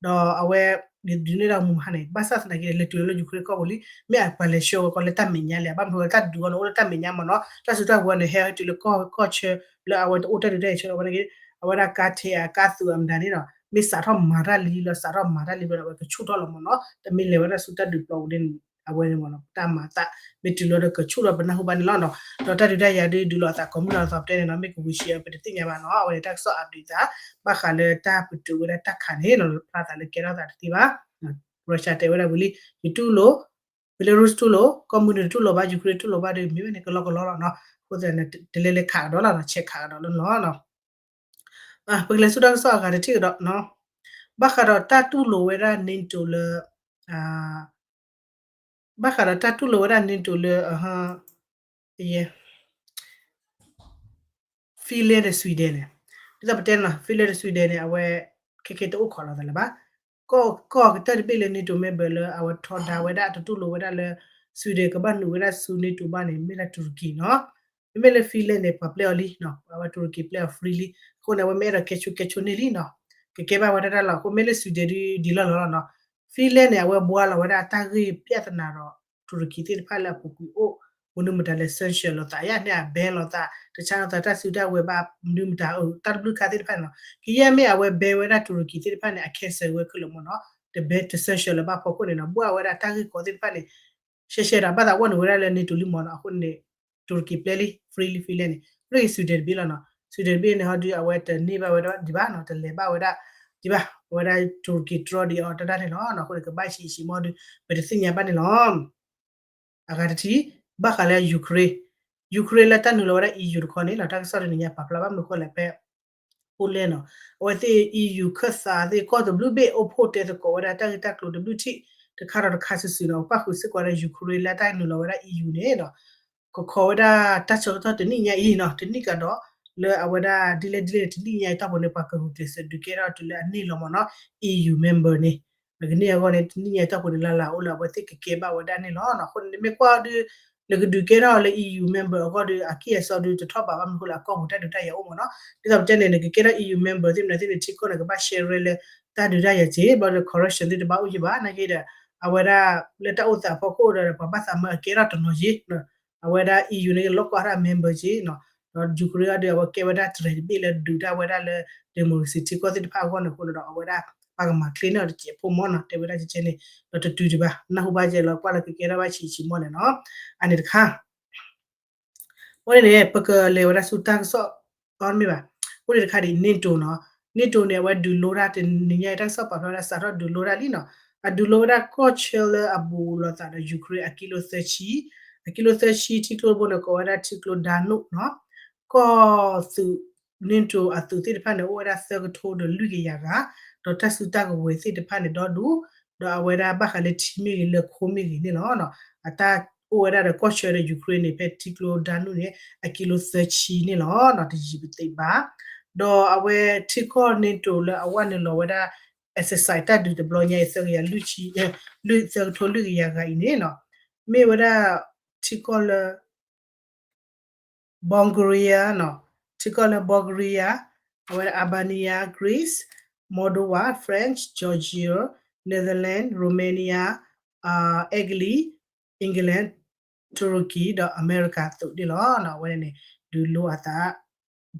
ဒီးအဝဲ ဒုးန့ၢ်တၢ်ဂီၤမူမဟါန့ၣ် ဘၣ်ဆၣ်သနာ်က့ လဲၤတုၤလီၤလၢ Ukraine ကီၢ်ပူၤလံ မ့ၢ်အပှၤလဲၤဆှၢဝဲကီးလၢတၢ်မဲာ်ညါလဲၣ် ဘၣ်မနုၤဝဲတၢ်ဒုးအီၤန့ၣ် အိၣ်လၢတၢ်မဲာ်ညါမ့ၢ်နီၤ တၢ်စုတၢ်ဝဲၤန့ၣ် ဟဲတုၤလၢကီၢ် ကီၢ်ဆၢ လၢအဝဲတအိၣ်တၢ်ဒုးတၢ်ယၤဆၢ အဝဲန့ၣ် အဝဲဒၣ်ကါထဲးအကါသူးအမတၤန့ၣ်ဒီး မ့ၢ်စးထီၣ်မၤတၢ်လံလီၤ စးထီၣ်မၤတၢ်လံဘျီဒီး အဝဲကဆူၣ်ထီၣ်လီၤမ့ၢ်နီၤ တမ့ၢ်လဲၤဝဲဒၣ်ဆူတၢ်ဒုးပျီပူၤန့ၣ် အဝဲန့ၣ်မ့ၢ်နီၤ တၢ်မၤသး မ့ၢ်တုၤလီၤဒီးကဆူၣ်ထီၣ်ပနၢ်ဟူဘၣ်န့ၣ်လီၤနီၤ ဒီးတၢ်ဒုးတၢ်ယၤဒုးဒုးလီၤအသးကိးမုၢ်လီၤသီပတဲန့ၣ်နီၤ မ့ၢ်ကဝံၤဆံးအပတသ့ၣ်ညါဘၣ်နီၤ အဝဲန့ၣ်တၢ်ကစီၣ် update သး ဘၣ်ဃးလၢတၢ်ပတုာ်ဝဲဒၣ်တၢ်ခးန့ၣ်နီၤ ဖျါသးလၢကဲထီၣ်သးတသ့ဘၣ် Russia တဲဝဲဒၣ်ဝံၤလံ ယတူၢ်လိာ် Belarus တူၢ်လိာ် ကီၢ်မုၢ်နုာ်တူၢ်လိာ်ဘၣ် Ukraine တူၢ်လိာ်ဘၣ်ဒီး မ့ၢ်ဝဲန့ၣ်ကလီကလီလီၤနီၤ အဃိသတးန့ၣ် တလဲၤလဲၤခးကဒီးလီၤနီၤ ဆဲးခးကဒီးလီၤနီၤ ပကလဲၤဆူတၢ်ကစီၣ်အဂၤတထံၣ်ကဒီးနီၤ ဘၣ်ဃးဒီးတၢ်တူၢ်လိာ်ဝဲဒၣ် NATO လၢ ဘၣ်ဃးဒီးတၢ်တူၢ်လိာ်ဝဲဒၣ် NATO လၢ Finland ဒီး Sweden န့ၣ် ဒ်သိးပတဲနီၤ Finland ဒီး Sweden န့ၣ် အဝဲ ခဲခဲတအိၣ်ခိးလိာ်သးလၢၤဘၣ် ကီၢ် ကီၢ်ကတၢၢ်တဘ့ၣ်လၢ NATO member လၢအဝဲထီဒါဝဲဒၣ် တတူၢ်လိာ်ဝဲဒၣ်လၢ Sweden ကဘၣ်နုာ်ဝဲဒၣ်ဆူ NATO ဘၣ်န့ၣ် မ့ၢ်ဒၣ်တူရကံနီၤ မ့မ့ၢ်လၢ Finland န့ၣ် ပှၤပျဲအီၤလံနီၤ အဝဲတူရကံပျဲအီၤ free လံ အဃိန့ၣ် အဝဲမ့ၢ်အဲၣ်ဒိးကဲဆိကဲဆိန့ၢ်လံနီၤ ကကဲဘၣ်ဝဲဒၣ်တၢ်လီၢ် အဃိမ့ၢ်လၢ Sweden ဒ်လီၢ်လီၢ်လီၤနီၤ Finland န့ၣ် အဝဲဘှါလီၤဝဲဒၣ်တၢ်ဂ့ၢ်ပြဿနာဒီး တူရကံသ့ၣ်တဖၣ်လၢအပူၤကွံာ်အိၣ် မနုၤမတၤလဲၣ် sanction လိာ်သး ယဲန့ၣ် အ ban လိာ်သး တဆါလိာ်သးတၢ်စုတၢ်ဝဲၤဘၣ် မနုၤမတၤ တၢ်တဘျုးခါသ့ၣ်တဖၣ်န့ၣ်လီၤ ကယဲၢ်မ့ၢ်အဝဲ ban ဝဲဒၣ်တူရကံသ့ၣ်တဖၣ်န့ၣ် အ cancel ဝဲခဲလၢာ်မ့ၢ်နီၤ တ ban တ sanction လၢၤဘၣ်ဖီခိၣ်န့ၣ်နီၤ ဘှါဝဲဒၣ်တၢ်ဂ့ၢ်ကီသ့ၣ်တဖၣ်န့ၣ် ရှဲရှဲဒီး ဘၣ်သးဝဲနုာ်ဝဲဒၣ်လၢ NATO လံမ့ၢ်နီၤ အဃိန့ၣ် တူရကံပျဲလံ free လံ Finland န့ၣ် ရ့ၣ် Sweden တဘ့ၣ်လီၤနီၤ Sweden တဘ့ၣ်န့ၣ် ဟီဒုး အဝဲတန့ၢ်ဘၣ်ဝဲဒၣ်ဒံးဘၣ်နီၤ တလဲၤဘၣ်ဝဲဒၣ်ဒံးဘၣ် အဝဲဒၣ်တူရကံတြီဒံးအီၤတၢ်ဒၣ်န့ၣ်လီၤ အဃိန့ၣ် ကဘၣ်ဆံးဆံးမီၢ်ဒုး ပတသ့ၣ်ညါဘၣ်န့ၣ်လီၤ အဂၤတထံၣ် ဘၣ်ဃးလၢ Ukraine, Ukraine လၢတၢ်နုာ်လီၤဝဲဒၣ် E U တခီန့ၣ်နီၤ တၢ်ကစီၣ်တနံၤညါပာ်ဖျါဘၣ်မနုၤဃိလဲၣ်ဖဲ Poland နီၤ အဝဲသ့ၣ် E U ခၢၣ်သးသ့ၣ်ကီၢ်တဘျုးဘ့ၣ် အိၣ်ဖှိၣ်တဲသကိးဝဲဒၣ်တၢ်ဂ့ၢ်တၢ်ကျိၤတဘျုးထံၣ် တခါဒီးတခါစုာ်စုာ်နီၤ ပၣ်ဃုာ်စ့ၢ်ကီးဝဲဒၣ် Ukraine လၢတၢ်နုာ်လီၤဝဲဒၣ် E U န့ၣ်နီၤ ကခီဝဲဒၣ်တၢ်ဆၢကတီၢ်တနံၣ်ညါအံၤနီၤ တနံၣ်ကဒီး လၢအဝဲဒၣ်ဒ်လဲၣ်ဒ်လဲၣ်န့ၣ် တနံၣ်ညါအံၤတီၢ်ပူၤန့ၣ် ပှၤကဂုာ်ကျဲးစၢးဒုးကဲထီၣ်တုၤလၢအန့ၢ်လီၤမ့ၢ်နီၤ E U member န့ၣ် အကန့ၢ်အဂီၢ်န့ၣ် တနံၣ်ညါအံၤတီၢ်ပူၤန့ၣ် လၢ်လၢ်အိၣ်လၢအဝဲသ့ၣ်ကကဲဘၣ်ဝဲဒၣ်န့ၣ်လီၤ. အဃိန့ၣ် နမ့ၢ်ကွၢ်ဒုး နကဒုးကဲထီၣ်လၢ E U member အဂီၢ်ဒုး အကံၢ်အစီဒုးတထီၣ်ဘးဘၣ်မနုၤဃိလၢအကီၢ်ပူၤတၢ်ဒုးတၢ်ယၤအိၣ်မ့ၢ်နီၤ ဒ်သိးပတဲန့ၣ် နကကဲထီၣ် E U member သ့ၣ်မနုၤသ့ၣ်န့ၣ် ထံကီၢ်န့ၣ် ကဘၣ် share လၢတၢ်ဒုးတၢ်ယၤက့ၤ ဘျီဒီး corruption သ့ၣ်တဘၣ်အိၣ်ယံၤဘၣ် နာ်က့ဒီး အဝဲဒၣ်လၢတၢ်အိၣ်သးအဖီခိၣ်ဒီး ပှၤဘၣ်သးမၢအကဲထီၣ်တနီၤယံၤ အဝဲဒၣ် E U န့ၣ် လီၢ်ကီၢ်တၢ် member က့ၤနီၤ ဒီး Ukraine အီၤဒုး အဝဲကဲဝဲဒၣ်တြဲၤတဘ့ၣ်လၢဒုးတၢ်ဝဲဒၣ်လၢ democracy ထံကီၢ်သ့ၣ်တဖၣ်အဂီၢ်န့ၣ်အဃိန့ၣ်ဒီး အဝဲဒၣ် ပှၤကမၤချ့န့ၢ်အီၤတစဲးဖိမ့ၢ်နီၤ တဲဝဲဒၣ်ကဲကဲန့ၣ် ဒီးတတုၤဒံးဘၣ် နၢ်ဟူဘၣ်ကဲလီၤ ကွၢ်လၢကကဲထီၣ်ဘၣ်ဆံးဆံးမ့ၢ်န့ၣ်နီၤ အန့ၣ်တခါ အဃိန့ၣ်န့ၣ် ပကလဲၤဝဲဒၣ်ဆူတၢ်ကစီၣ် အမ့ၢ်ဘၣ် အဃိန့ၣ်တခါဒ် NATO နီၤ NATO န့ၣ် အဝဲဒုးလိတၢ်တနံၤညါအံၤ တၢ်ကစီၣ်ပာ်ဖျါဝဲဒၣ် စးထီၣ်ဒုးလိတၢ်လံနီၤ အဒုးလိဝဲဒၣ်ကီၢ်ဆၢလၢအဘူးလိာ်သးဒီး Ukraine အကံလိသၢဆံ အကံလိသၢဆံ ထံကျိတဘိန့ၣ် ကိးဝဲဒၣ်ထံကျိဒါနူးနီၤ ကီၢ်သုး NATO အသုးသ့ၣ်တဖၣ်န့ၣ် အိၣ်ဝဲဒၣ်သၢကထိဒီးလွံၢ်ကယၤဂၤ ဒီးတၢ်စုတၢ်ကဝဲၤသ့ၣ်တဖၣ်န့ၣ်ဒီဒူၣ် ဒီးအဝဲဒၣ်ဘၣ်ဃးလၢထံမ့ၢ်ဂ့ၤလၢခိမ့ၢ်ဂ့ၤန့ၣ်လီၤ. အတၢ်အိၣ်ဝဲဒၣ်ဒီးကီၢ်ဆၢဒီး Ukraine န့ၣ် ဖဲထံကျိဒါနူးန့ၣ် အကံလိသၢဆံန့ၣ်လီၤ. တယံာ်ပသ့ဘၣ် ဒီးအဝဲထံကီၢ် NATO လၢအဝဲနုာ်လီၤဝဲဒၣ် exercise တၢ်ဒုးတဘျီညါအံၤ သၢကယၤလွံၢ်ဆံ လွံၢ်သၢကထိလွံၢ်ကယၤဂၤအံၤန့ၣ်နီၤ မ့ၢ်ဝဲဒၣ်ထံကီၢ်လၢ Bulgaria နီၤ ထံကီၢ်လၢ Bulgaria အဝဲဒၣ် Albania, Greece, Moldova, France, Georgia, Netherlands, Romania, Italy, England, Turkey ဒီး America သုးန့ၣ်လီၤ. အဝဲန့ၣ် ဒုးလိအသး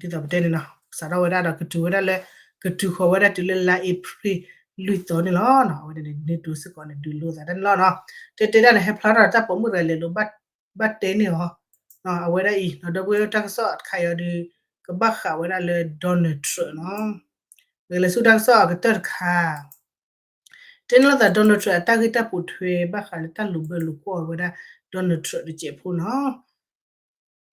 ဒ်သိးပတဲန့ၣ်နီၤ စးထီၣ်ဝဲဒၣ်ဒီးကတုၤဝဲဒၣ်လၢ ကတုၤဃီၤဝဲဒၣ်တုၤလၢလါအ့ဖြ့ၣ်လွံၢ်သီန့ၣ်လီၤ. အဝဲန့ၣ် NATO စ့ၢ်ကီးန့ၣ် ဒုးလိသးတၢ်န့ၣ်လီၤနီၤ တဲတဲဒၣ်န့ၣ် ဟဲဖျါထီၣ်တၢ်ပိာ်မုၣ်တဂၤလဲၤလိာ်ဘၣ်တဲန့ၢ်အီၤ အဝဲဒၣ်အံၤ ဒီပုၢ်ဝဲၢ်တၢ်ကစီၣ်တခါအံၤအီၤဒုး ကဘၣ်ဃးဝဲဒၣ်လၢ Donald Trump နီၤ လဲၤဆူတၢ်ကစီၣ်အကတၢၢ်တခါ တဲန့ၢ်လိာ်သး Donald Trump အတၢ်ဂ့ၢ်တၢ်ပိာ်ထွဲဘၣ်ဃးလၢတၢ်လိာ်ဘၢလိာ်ကွီၢ်ဝဲဒၣ် Donald Trump တစဲးဖိနီၤ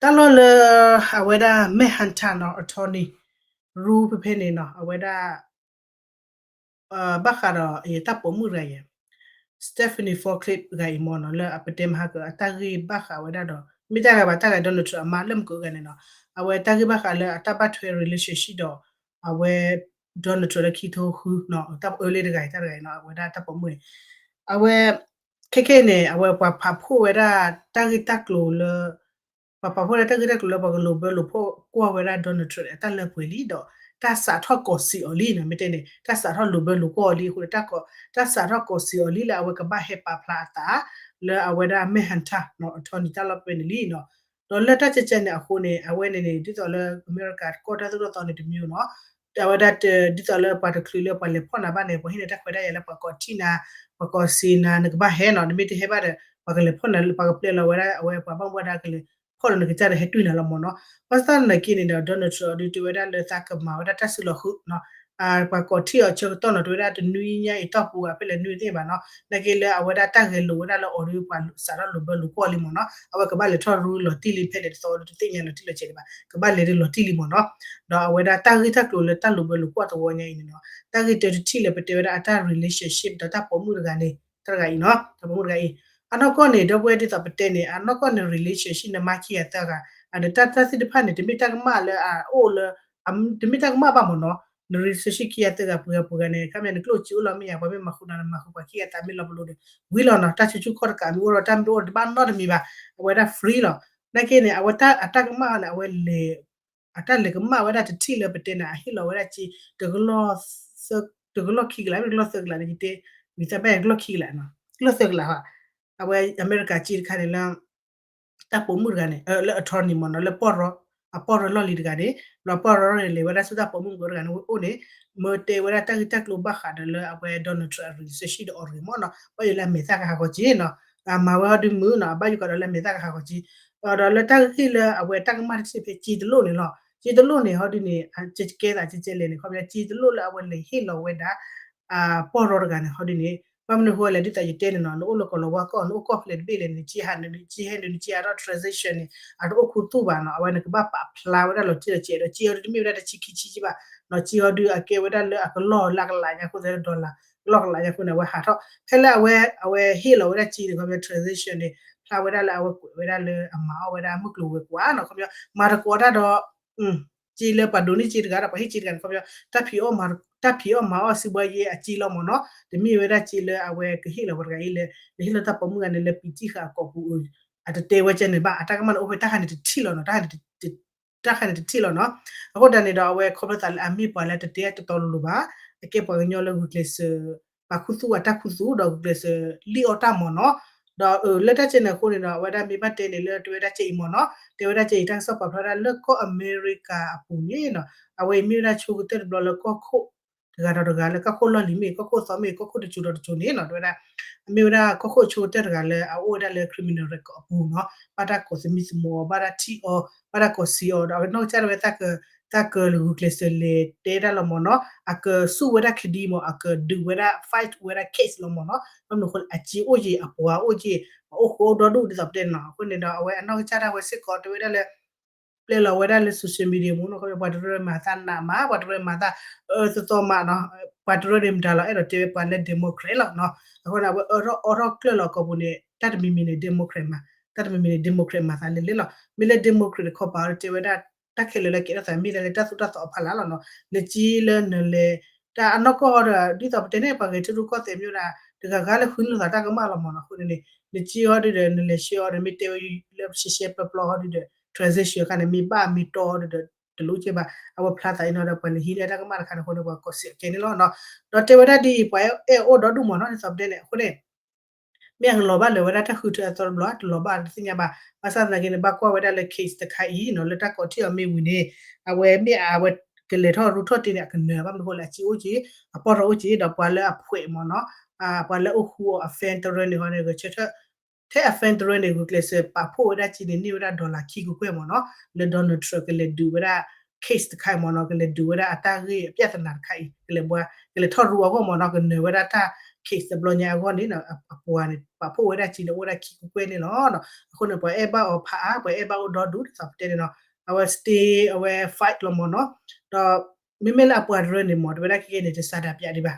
တၢ်လီၢ်လၢ အဝဲဒၣ် Manhattan နီၤ attorney rule ဖဲဖဲန့ၣ်နီၤ အဝဲဒၣ် ဘၣ်ဃးဒီး တၢ်ပိာ်မုၣ်တဂၤအံၤ Stephanie Furcliffe တဂၤအံၤမ့ၢ်နီၤ လၢအပတဲမဟါက အတၢ်ဂ့ၢ်ဘၣ်ဃးဝဲဒၣ်ဒီး မ့ၢ်တၢ်ဂ့ၢ်ဘၣ် တၢ်ဂ့ၢ် Donald Trump အမါလၢမုၢ်ကအိၣ်တဂၤန့ၣ်နီၤ အဝဲတၢ်ဂ့ၢ်ဘၣ်ဃးလၢအတၢ်ဘၣ်ထွဲ relationship ဒီး အဝဲ Donald Trump လၢခံထိဃုနီၤ တၢ်ပအၢလၢတဂၤအံၤ တၢ်တဂၤအံၤနီၤ အဝဲဒၣ်တၢ်ပိာ်မုၣ်န့ၣ် အဝဲ ခဲခဲအံၤန့ၣ် အဝဲပှၤဖးဖှိၣ်ဝဲဒၣ် တၢ်ဂ့ၢ်တၢ်ကျိၤလၢ ပှၤပာ်ဖှိၣ်ဝဲဒၣ်တၢ်ဂ့ၢ်တၢ်ကျိၤလၢပှၤကလိာ်ဘၢလိာ်ကွီၢ်ဝဲဒၣ် Donald Trump န့ၣ် အတၢ်လၢပှဲၤလံဒီး တၢ်စးထီၣ်ကိးစံးအီၤလံနီၤ မ့ၢ်တဲန့ၣ် တၢ်စးထီၣ်လိာ်ဘၢလိာ်ကွီၢ်အီၤလံအဃိန့ၣ် တၢ်စးထီၣ်ကိးစံးအီၤလံလၢအဝဲကဘၣ်ဟဲပာ်ဖျါအသး လၢအဝဲဒၣ် Manhattan နီၤ attorney တၢ်လီၢ်ဖဲန့ၣ်လံနီၤ ဒီးလၢတၢ်ကဲကဲန့ၣ်အဃိန့ၣ် အဝဲန့ၣ်န့ၣ် ဒ်သိးလၢ America ကီၢ်တၢ်သိၣ်တၢ်သီန့ၣ်တမံၤနီၤ အဝဲဒၣ်ဒ်သိးလၢပှၤတချုးလၢပှၤလဲၤဖီၣ်နၤဘၣ်န့ၣ် ပှၤဟ့ၣ်နၤတၢ်ခွဲးတၢ်ယာ်လၢပှၤကိးထံၣ်နၤ ပှၤကိးစံးနၤ နကဘၣ်ဟဲနီၤ နမ့ၢ်တဟဲဘၣ်ဒီး ပှၤကလဲၤဖီၣ်နၤ ပှၤကပျဲလီၤဝဲဒၣ်အဝဲပှၤဘၣ်မူဘၣ်ဒါကလဲၤဖီၣ်လီၤနကစၢ်ဒီးဟဲတွံၢ်နၤလီၤမ့ၢ်နီၤ ဘၣ်ဆၣ်သနာ်က့န့ၣ်ဒီး Donald Trump အီၤဒုးတဲဝဲဒၣ်လၢသးကမၤဝဲဒၣ်တၢ်စုလီၤဃုာ်နီၤ ပှၤကိးထံၣ်အီၤဆၢကတီၢ်နီၤ တဲဝဲဒၣ်တနွံညါအံၤတီၢ်ပူၤဘၣ် ဖဲလဲၣ်နွံသ့ၣ်ဘၣ်နီၤ နာ်က့လၢအဝဲဒၣ်တၢ်ဂဲၤလိာ်ဝဲဒၣ်လၢအီၤဒုးပှၤစးထီၣ်လိာ်ဘၢလိာ်ကွီၢ်လံမ့ၢ်နီၤ အဝဲကဘၣ်လဲၤထီၣ်ရူလီၤတံၢ်လံဖဲလဲၣ်တသီဒီးတသ့ၣ်ညါလီၤတံၢ်လီၤဆဲးဒံးဘၣ် ကဘၣ်လဲၤဒုးလီၤတံၢ်လံမ့ၢ်နီၤ ဒီးအဝဲဒၣ်တၢ်ဂ့ၢ်တၢ်ကျိၤလၢတၢ်လိာ်ဘၢလိာ်ကွီၢ်သဝီညါအံၤန့ၣ်နီၤ တၢ်ဂ့ၢ်တၢတထံၣ်လၢပတဲဝဲဒၣ်အတၢ် relationship ဒီးတၢ်ပိာ်မုၣ်တဂၤန့ၣ် တၢ်တဂၤအံၤနီၤ တၢ်ပိာ်မုၣ်တဂၤအံၤ အနီၢ်ကီၢ်န့ၣ် ဒီပုၢ်ဝဲၢ်ဒ်သိးပတဲန့ၣ် အနီၢ်ကီၢ်န့ၣ် relationship န့ၣ်မၤခံဂၤသၢဂၤ အဒီးတၢ်တၢ်သ့ၣ်တဖၣ်န့ၣ် တမ့ၢ်တၢ်ကမၣ်လၢအအိၣ်လၢ တမ့ၢ်တၢ်ကမၣ်ဘၣ်မ့ၢ်နီၤ န relationship ခံဂၤသၢဂၤပှဲၤဂၤပှဲၤဂၤန့ၣ် ခါမ့ၢ်နကျိၣ်စ့အိၣ်လီၤမ့ၢ်ယါ ပှၤမ့ၢ်မၤဃုာ်နၤနမၤဃုာ်ပှၤခံဂၤသၢဂၤမ့ၢ်လီၤပလိာ်ဒီး ဝံၤလီၤနီၤ တၢ်ဆူၣ်ဆူၣ်ခီၣ်တကးမ့ၢ်အိၣ်ဒီး တၢ်မ့ၢ်တအိၣ်တဘၣ်နီတမံၤဘၣ် အဝဲဒၣ် free လီၤ နာ်က့န့ၣ် အဝဲတၢ်အတၢ်ကမၣ်န့ၣ် အဝဲလဲၤ အတၢ်လဲၤကမၣ်ဝဲဒၣ်တထံၣ်လၢပတဲန့ၣ် အဟ့ၣ်လီၤဝဲဒၣ်စ့ တကလီၢ်ခံကလး တကလီၢ်သၢကလးန့ၣ် ယတဲ ဝံၤသးဘၣ်တကလီၢ်ခံကလးနီၤ တကလီၢ်သၢကလးဘၣ် အဝဲအမဲရကၤစ့တခါန့ၣ်လၢ တၢ်ပိာ်မုၣ်တဂၤန့ၣ် လၢ attorney မ့ၢ်နီၤ လၢပီၢ်ရီ အပီၢ်ရီလီၢ်လံၤတဂၤန့ၣ် ဒီးပီၢ်ရီန့ၣ် လဲၤဝဲဒၣ်ဆူတၢ်ပိာ်မုၣ်မုၢ်ကအိၣ်တဂၤန့ၣ်အိၣ်န့ၣ် မ့ၢ်တဲဝဲဒၣ်တၢ်ဂ့ၢ်တၢ်ကျိၤဘၣ်ဃးဒီးလၢအဝဲ Donald Trump အ relationship ဒီးအီၤတဂ့ၤမ့ၢ်နီၤ ဘၣ်ယိၣ်လၢအမဲာ်သၣ်ကဟးဂီၤက့နီၤ အမၤဝဲဟီဒုမုၢ်နီၤ အဘၣ်ယိၣ်ကဒီးလၢအမဲာ်သၣ်ကဟးဂီၤက့ ဒီးလၢတၢ်ဂ့ၢ်လၢအဝဲတၢ်ကမၣ်တထံၣ်ဖဲစ့တလိၣ်န့ၣ်လီၤ စ့တလိၣ်န့ၣ် ဟီဒုန့ၣ် ကဲသးကဲကဲလဲၣ်န့ၣ် ခီပညီစ့တလိၣ်လၢအဝဲလဲၤဟ့ၣ်လီၤဝဲဒၣ် ပီၢ်ရီတဂၤန့ၣ် ဟီဒုန့ၣ် ဘၣ်မနုၤအဃိလဲၣ် ဒ်သိးယတဲန့ၣ်နီၤ နအိၣ်လၢကီၢ်လီၤဝါကီၢ် နအိၣ်ကီၢ်ဖဲလဲၣ်တဘ့ၣ်လဲၣ်န့ၣ် နကၠံဟးနုာ် နကၠံဟဲနုာ် နကၠံအါထီၣ် transition န့ၣ် အတအိၣ်ခူသူၣ်ဘၣ်နီၤ အဝဲနကဘၣ်ပာ်ဖျါဝဲဒၣ်လီၤတံၢ်လီၤဆဲးဒီး ကၠံအီၤဒုတမ့ၢ်ဝဲဒၣ်တဆံခံဆံဘၣ်နီၤ ကၠံအီၤဒုအကဲဝဲဒၣ်လၢအကလီၢ်လၢအကလးညါအဃိသတး dollar ကလီၢ်ကလးညါအဃိန့ၣ် အဝဲဟးထီၣ် ဖဲလၢအဝဲ အဝဲဟ့ၣ်လီၤဝဲဒၣ်ကၠံန့ၣ် ခီပညီ transition န့ၣ် ဖျါဝဲဒၣ်လၢအဝဲကွဲးဝဲဒၣ်လၢအမၤအီၣ်ဝဲဒၣ်မုၢ်ကျိၤဝဲၤကွာ်နီၤ ခီပညီ မၤတကိးတၢ်ဒီး ကၠံလၢပှၤဒိးန့ၢ်ကၠံတဂၤဒီး ပှၤဟ့ၣ်ကၠံတဂၤန့ၣ် ခီပညီ တၢ်ဖံးအီၣ်မၤ တၢ်ဖံးအီၣ်မၤအီၣ်စံးဘှီယဲအကၠံလီၤမ့ၢ်နီၤ တမ့ၢ်ဝဲဒၣ်ကၠံလၢအဝဲကဟ့ၣ်လီၤပှၤတဂၤအံၤလဲၣ် နဟ့ၣ်လီၤတၢ်ပိာ်မုၣ်ဂၤန့ၣ်လၢပံတံၢ်ဃာ်အကိာ်ပူၤ အတတဲဝဲကဲန့ၣ်ဘၣ် အတၢ်ကမၣ်န့ၣ်အိၣ်ဖဲတၢ်ခါန့ၣ်တထံၣ်လီၤနီၤ တၢ်ခါန့ၣ်တထံၣ်လီၤနီၤ အဃိတၢ်န့ၣ်ဒီးအဝဲခီဖျိသးလၢအမ့ၢ်ပှၤလၢတတဲတတီလိၤလိၤဘၣ် အကဲပှၤကညီလၢဂုာ်ကျဲးစၢး ပာ်ခူသူၣ်အတၢ်ခူသူၣ်ဒီးဂုာ်ကျဲးစၢးလံၣ်အီၣ်တၢ်မ့ၢ်နီၤ ဒီးလၢတၢ်ကဲန့ၣ်အဃိန့ၣ်ဒီး အဝဲဒၣ်မ့ၢ်ဘၣ်တဲန့ၣ်လၢတဲဝဲဒၣ်ကၠံအံၤမ့ၢ်နီၤ တဲဝဲဒၣ်ကၠံအံၤ တၢ်ကစီၣ်ပာ်ဖျါဒၣ်လၢကီၢ်အမဲရကၤအပူၤန့ၣ်နီၤ အဝဲအံၤမ့ၢ်ဝဲဒၣ်ဆိကတၢၢ်တဘျီလၢကီၢ်ခိၣ် တဂၤဒီးတဂၤလၢကီၢ်ခိၣ်လီၢ်လံၤမ့ၢ် ကီၢ်ခိၣ်သီမ့ၢ် ကီၢ်ခိၣ်တစိၤဒီးတစိၤန့ၣ်နီၤ တဲဝဲဒၣ် အမ့ၢ်ဝဲဒၣ်ကီၢ်ခိၣ်အဆိကတၢၢ်တဂၤလၢအအိၣ်ဝဲဒၣ်လၢ criminal record အပူၤနီၤ ဘၣ်တၢ်ကိးသမံသမိးအီၤ ဘၣ်တၢ်ထံၣ်အီၤ ဘၣ်တၢ်ကိးစံးအီၤဒီး အဝဲနီၢ်ကစၢ်ဒၣ်ဝဲ တၢ်ကလုၢ်ဂုာ်ကျဲးစၢးလဲၤတဲဒၣ်လီၤမ့ၢ်နီၤ အကစူၣ်ဝဲဒၣ် case မ့ၢ် အကဒုးဝဲဒၣ် fight ဝဲဒၣ် case လီၤမ့ၢ်နီၤ ဘၣ်မနုၤအဃိလဲၣ် အကၠံအိၣ်က့ၤ အပှၤအိၣ်က့ၤ အအိၣ်ဃိအိၣ်ဒီဒူၣ်ဒ်သိးပတဲန့ၣ်နီၤ အဃိန့ၣ်ဒီး အဝဲအနီၢ်ကစၢ်ဒၣ်ဝဲစ့ၢ်ကီးတဲဝဲဒၣ်လၢ ပျဲလီၤဝဲဒၣ်လၢ social media မ့ၢ်နီၤ ခီပညီ ပှၤတရၢမၤသးနးမး ပှၤတရၢမၤသး အၢသီသီမးနီၤ ပှၤတရၢန့ၣ်မတၤလီၤ အဲၣ်ဒိးတဲဝဲပှၤလၢ democrat လီၤနီၤ အဃိန့ၣ် အဝဲအၢထီၣ်အီထီၣ်ကျၢၢ်လီၤကိာ်ပူၤန့ၣ် တၢ်တမံၤမံၤန့ၣ် democrat မး တၢ်တမံၤမံၤန့ၣ် democrat မၤသးလဲၣ်လဲၣ်လီၤ မ့ၢ်လၢ democrat တခီပၤအီၤတဲဝဲဒၣ် တၢ်ခဲလၢာ်လၢကဲထီၣ်သးမ့ၢ်ဒၣ်လၢတၢ်သိၣ်တၢ်သီအဖီလာ်လီၤနီၤ နကၠံလၢနလဲၤ တၢ်အနီၢ်ကီၢ်အီၤဒီး ဒ်သိးပတဲန့ၣ် ပှၤဂဲၤထၢၣ်ထူၣ်ကီၢ်သဲးမ့ၢ်ဒၣ် တဂၤဂၤလၢဃုလိာ်သးတၢ်ကမၣ်လီၤမ့ၢ်နီၤ အဃိန့ၣ်န့ၣ် နကၠံအီၤဒုဒီး နလဲၤဆှၢအီၤဒီး မ့ၢ်တဲဝဲလၢရှဲရှဲပျီပျီအီၤဒုဒီး transition အခါန့ၣ် မ့ၢ်ဘၣ်မ့ၢ်တီအီၤဒုဒီး တလိၣ်ကဲဘၣ် အဝဲဖျါသးအံၤနီၤဒီး ပှၤလဲၤဟံးန့ၢ်တၢ်ကမၣ်တခါန့ၣ်အဃိန့ၣ် ပှၤကိးစံးအကဲန့ၣ်လီၤနီၤ ဒီးတဲဝဲဒၣ်ဒ်အံၤ ပှၤအဲၣ်အီၤဒိၣ်ဒိၣ်မ့ၢ်နီၤ ဒ်သိးပတဲန့ၣ် အဃိန့ၣ် မ့ၢ်အကလီၤဘၣ်လၢၤဝဲဒၣ်တၢ်ဃုထၢအသီတဘျီ တလီၤဘၣ်တသ့ၣ်ညါဘၣ် ဘၣ်ဆၣ်သနာ်က့န့ၣ် ဘၣ်ကွၢ်ဝဲဒၣ်လၢ case တခါအံၤနီၤ လၢတၢ်ကိးထီၣ်အီၤမ့ၢ်ဝံၤန့ၣ် အဝဲမ့ၢ်အဝဲကလဲၤထီၣ်ရူထီၣ်တ့ၢ်န့ၣ် အကနၢၤဘၣ်မနုၤအဃိလဲၣ် အကၠံအိၣ်က့ၤ အပီၢ်ထီၣ်အိၣ်က့ၤ ဒီးပှၤလၢအဖှဲးမ့ၢ်နီၤ ပှၤလၢအိၣ်ဃူအီၤအ federal န့ၣ်ဃီန့ၣ် ဂဲၤဆၢထၢၣ် ထဲအ federal န့ၣ် ဂုာ်ကျဲးစၢးပာ်ဖှိၣ်ဝဲဒၣ်ကၠံန့ၣ် န့ၢ်ဝဲဒၣ် dollar ခံကကွဲၢ်မ့ၢ်နီၤ လၢ Donald Trump ကလဲၤဒုးဝဲဒၣ် case တခါအံၤမ့ၢ်နီၤ ကလဲၤဒုးဝဲဒၣ်အတၢ်ဂ့ၢ်အပြဿနာတခါအံၤ ကလဲၤဘှါ ကလဲၤထီၣ်ရူအဂီၢ်မ့ၢ်နီၤ ကနၢၤဝဲဒၣ်တၢ် case တဘျီညါအဂီၢ်န့ၣ် အပှၤန့ၣ် ပာ်ဖှိၣ်ဝဲဒၣ်ကၠံန့ၣ် အိၣ်ဝဲဒၣ်ခံကကွဲၢ်န့ၣ်လီၤ. အဃိန့ၣ် ပှၤအဲၣ်ဘၣ်အီၤဖးအါ ပှၤအဲၣ်ဘၣ်အီၤဒိၣ်ဒိၣ်ဒ်သိးပတဲန့ၣ်နီၤ အဝဲ stay အဝဲ fight လီၤမ့ၢ်နီၤ ဒီး မ့မ့ၢ်လၢအပှၤတရၢန့ၣ်မ့ၢ် တဝဲဒၣ်ခဲကဲန့ၣ် တစးဒးပၠးဒံးဘၣ်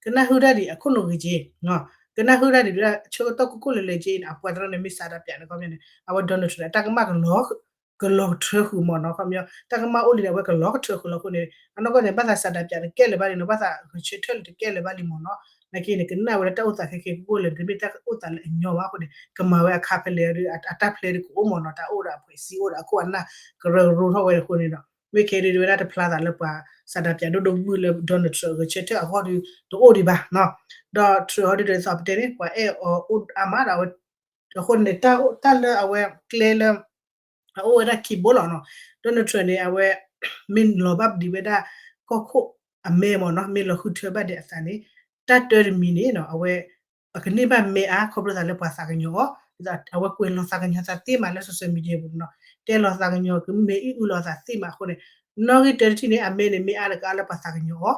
ကနၣ်ဟုၣ်တၢ်ဒံးအခိၣ်နူာ်ဂ့ၤက့ၤ ကနၣ်ဟုၣ်တၢ်ဒံး ဆၢကတီၢ်ကိၢ်ကိၢ်လၢၤလၢၤက့ၤန့ၣ် အပှၤတရၢန့ၣ် မ့ၢ်စးဒးပၠးန့ၣ် ခီပညီန့ၣ် အဝဲ Donald Trump န့ၣ် အတၢ်ကမၣ်ကလီၤ ကလီၤကထၢဃုာ်မ့ၢ်နီၤ ခီပညီ တၢ်ကမၣ်အိၣ်လံန့ၣ် အဝဲကလီၤကထၢဃုာ်လီၤအဃိန့ၣ် အနီၢ်ကီၢ်န့ၣ် ဘၣ်သးစးဒးပၠးတကဲလၢၤဘၣ်လံနီၤ ဘၣ်သးဂဲၤဆၢထၢၣ်လၢတကဲလၢၤဘၣ်လံမ့ၢ်နီၤ နာ်က့န့ၣ် ကနၣ်ဝဲဒၣ်တၢ်အိၣ်သးခဲကဲကိၢ်ကိၢ်လၢၤ တမ့ၢ်တၢ်အိၣ်သးလၢအညီဘၣ်အဃိန့ၣ် ကမၤဝဲအခါဖဲလဲၣ်ဒီး အတၢ်ဖျဲးတကအိၣ်မ့ၢ်နီၤ တၢ်အိၣ်ဒီးအဖှဲးစံအိၣ်ဒီးအခိၣ်အနၢ် ကရၢကရိထီၣ်ဝဲအဃိန့ၣ်ဒီး မ့ၢ်ခဲဒုးဝဲဒၣ်တဖျါသးလၢပှၤစးဒးပၠးဒိၣ်ဒိၣ်မုၢ်လၢ Donald Trump ဂဲၤဆၢထၢၣ်အဂီၢ်ဒီး တအိၣ်ဒံးဘၣ်နီၤ ဒီး Trump ဟီဒုးဒီး ဒ်သိးပတဲန့ၣ် ပှၤအဲၣ်အီၤအိၣ်အါမးဒီးအဝဲ အဃိန့ၣ် တၢ်လၢအဝဲကျဲလၢ အအိၣ်ဝဲဒၣ်ခံဘိလီၤနီၤ Donald Trump န့ၣ် အဝဲ မ့ၢ်လီၤဘၣ်ဒံးဝဲဒၣ် ကီၢ်ခိၣ်အမဲမ့ၢ်နီၤ မ့ၢ်လီၤဃုထၢဘၣ်ဒံးအသးန့ၣ် တၢ်တၢတမံၤန့ၣ်နီၤ အဝဲ အကန့ၢ်ဘၣ်မဲအါ ခီဖျိသးလၢပှၤသးကညီၤအီၤ ဒ်သိးအဝဲကွဲးလီၤသးကညီၤသးသ့မးလၢ social media ပူၤနီၤ တဲလီၤသးကညီၤ ကမ့ၢ်အံၣ်အုလီၤသးသ့မးအဃိန့ၣ် နီၣ်ဂံၢ်တၢတထံၣ်န့ၣ် အမဲန့ၣ်မ့ၢ်အါဒီးကအါလၢပှၤသးကညီၤအီၤ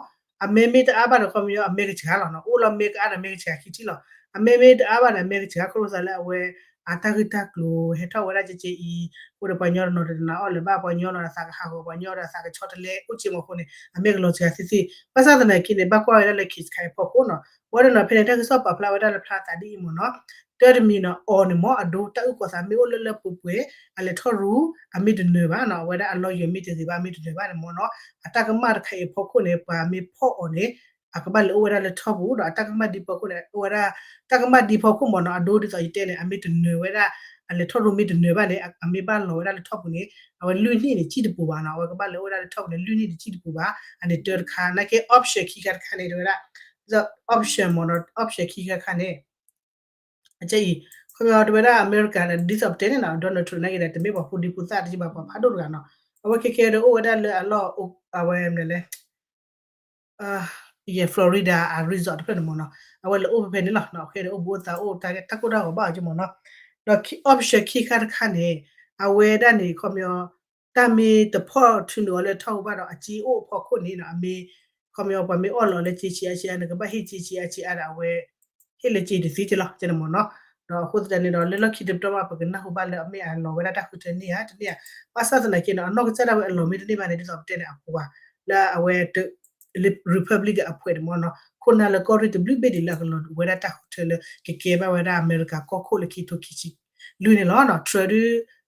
အမဲမ့ၢ်တအါဘၣ်န့ၣ် ခီပညီ အမဲကစှၤလီၤနီၤ အိၣ်လီၤမဲကအါဒီးမဲကစှၤခံထံၣ်လီၤ အမဲမ့ၢ်တအါဘၣ်န့ၣ် အမဲကစှၤ ခီဖျိသးလၢအဝဲ အတၢ်ဂ့ၢ်တၢ်ကျိၤဟဲထီၣ်ဝဲဒၣ်ကဲကဲအံၤ အဃိဒီးပှၤညီတနီၤတနာ်အီၤလၢၤဘၣ် ပှၤညီနီၤဒီးသးကဟးဂီၤ ပှၤညီဒီးသးကဆီတလဲ အိၣ်က့မ့ၢ်အဃိန့ၣ် အမဲကလီၤစှၤသ့သ့ ဘၣ်ဆၣ်သနာ်က့န့ၣ် ဘၣ်ကွၢ်ဝဲဒၣ်လၢ case တခါအံၤအဖီခိၣ်နီၤ ဝဲဒၣ်နီၤ ဖဲန့ၣ် တၢ်ကစီၣ်ပာ်ဖျါဝဲဒၣ်လၢဖျါသးဒ်အံၤမ့ၢ်နီၤ တၢတမံၤနီၤ အီၤန့ၣ်မ့ၢ် အဒိတၢ်အုၣ်ကီၤသးမ့ၢ်အိၣ်လၢလၢပှဲၤပှဲၤ အလဲၤထီၣ်ရူ အမ့ၢ်တနၢၤဘၣ်နီၤ အဝဲဒၣ်အ lawyer မ့ၢ်တဂ့ၤဘၣ် မ့ၢ်တနၢၤဘၣ်န့ၣ်မ့ၢ်နီၤ အတၢ်ကမၣ်တခါအံၤအဖီခိၣ်န့ၣ် ပှၤမ့ၢ်ဖီၣ်အီၤန့ၣ် အကဘၣ်လဲၤအိၣ်ဝဲဒၣ်လၢထီပူၤ ဒီးအတၢ်ကမၣ်ဒ်ဖီခိၣ်န့ၣ် အိၣ်ဝဲဒၣ် တၢ်ကမၣ်ဒ်ဖီခိၣ်မ့ၢ်နီၤ အဒိဒ်သိးယတဲန့ၣ် အမ့ၢ်တနၢၤဝဲဒၣ် အလဲၤထီၣ်ရူမ့ၢ်တနၢၤဘၣ်န့ၣ် အမ့ၢ်ဘၣ်လီၤဝဲဒၣ်လၢထီပူၤန့ၣ် အဝဲလွံၢ်နံၣ်န့ၣ် ကံၣ်တပူၤဘၣ်နီၤ အဝဲကဘၣ်လဲၤအိၣ်ဝဲဒၣ်လၢထီပူၤန့ၣ် လွံၢ်နံၣ်န့ၣ် ကံၣ်တပူၤဘၣ် အန့ၣ်တၢတခါ နာ်က့ option ခံခါတခါန့ၣ် တဝဲဒၣ် option မ့ၢ်နီၤ option ခံခါတခါန့ၣ် အကဲအံၤ ခီပညီတဝဲဒၣ်အမဲရကၤန့ၣ် ဒ်သိးပတဲန့ၣ်နီၤ Donald Trump နာ်က့ဒီး တမ့ၢ်ပှၤဖိဒံဖိသၣ်တက့ၢ်ဘၣ် ပှၤဖးဒိၣ်တဂၤနီၤ အဝဲခဲခဲဒီးအိၣ်ဝဲဒၣ်လၢအလီၢ် အဝဲမနုၤလဲၣ် ယဲ Florida အ resort တဖျၢၣ်န့ၣ်မ့ၢ်နီၤ အဝဲလဲၤအိၣ်ဖဲဖဲန့ၣ်လီၤ အခဲန့ၣ် အိၣ်ဘူးအိၣ်သးအိၣ်တၢ်ကဲတၢ်ကိၢ်တၢ်ဂီၤဘၣ်အီၤက့မ့ၢ်နီၤ ဒီး option ခံခါတခါန့ၣ် အဝဲဒၣ်န့ၣ် ခီပညီ တၢ်မ့ၢ်တဖီၣ်ထုးနုာ်အီၤလၢထီၣ်ပူၤဘၣ်ဒီး အကံၣ်အိၣ်အဖီခိၣ်န့ၣ်နီၤ အမ့ၢ် ခီပညီ ပှၤမ့ၢ်အီၣ်လီၤလၢက့ဆံးအါဆံးအါ နကဘၣ်ဟ့ၣ်က့ဆံးအါဆံးအါဒီးအဝဲ ဟ့ၣ်လၢက့ၤတသ့က့လီၤ ကဲန့ၣ်မ့ၢ်နီၤ. ဒီးအဃိသတးန့ၣ်ဒီး လၢလီၢ်ခံတပတီၢ်မး ပကနၢ်ဟူဘၣ်လၢအမ့ၢ်အလီၤဝဲဒၣ်တၢ်ဃုထၢန့ၢ်ဧါ တန့ၢ်ဧါ, ဘၣ်ဆၣ်သနာ်က့န့ၣ် အနီၢ်ကစၢ်ဒၣ်ဝဲအလီၤမ့ၢ်တန့ၢ်ဘၣ်န့ၣ် ဒ်သိးပတဲန့ၣ် အပှၤ လၢအဝဲ Republican အဖှဲးန့ၣ်မ့ၢ်နီၤ ခိၣ်နၢ်လၢကီၢ်ရ့ၣ်တဘျုးဘ့ၣ်ဒံးလၢအကလီၤဝဲဒၣ်တၢ်ဃုထၢလၢ ကကဲဘၣ်ဝဲဒၣ်အမဲရကၤကီၢ်ခိၣ်လၢခံထိခံဆံလွံၢ်န့ၣ်လီၤ. Trump ဒုး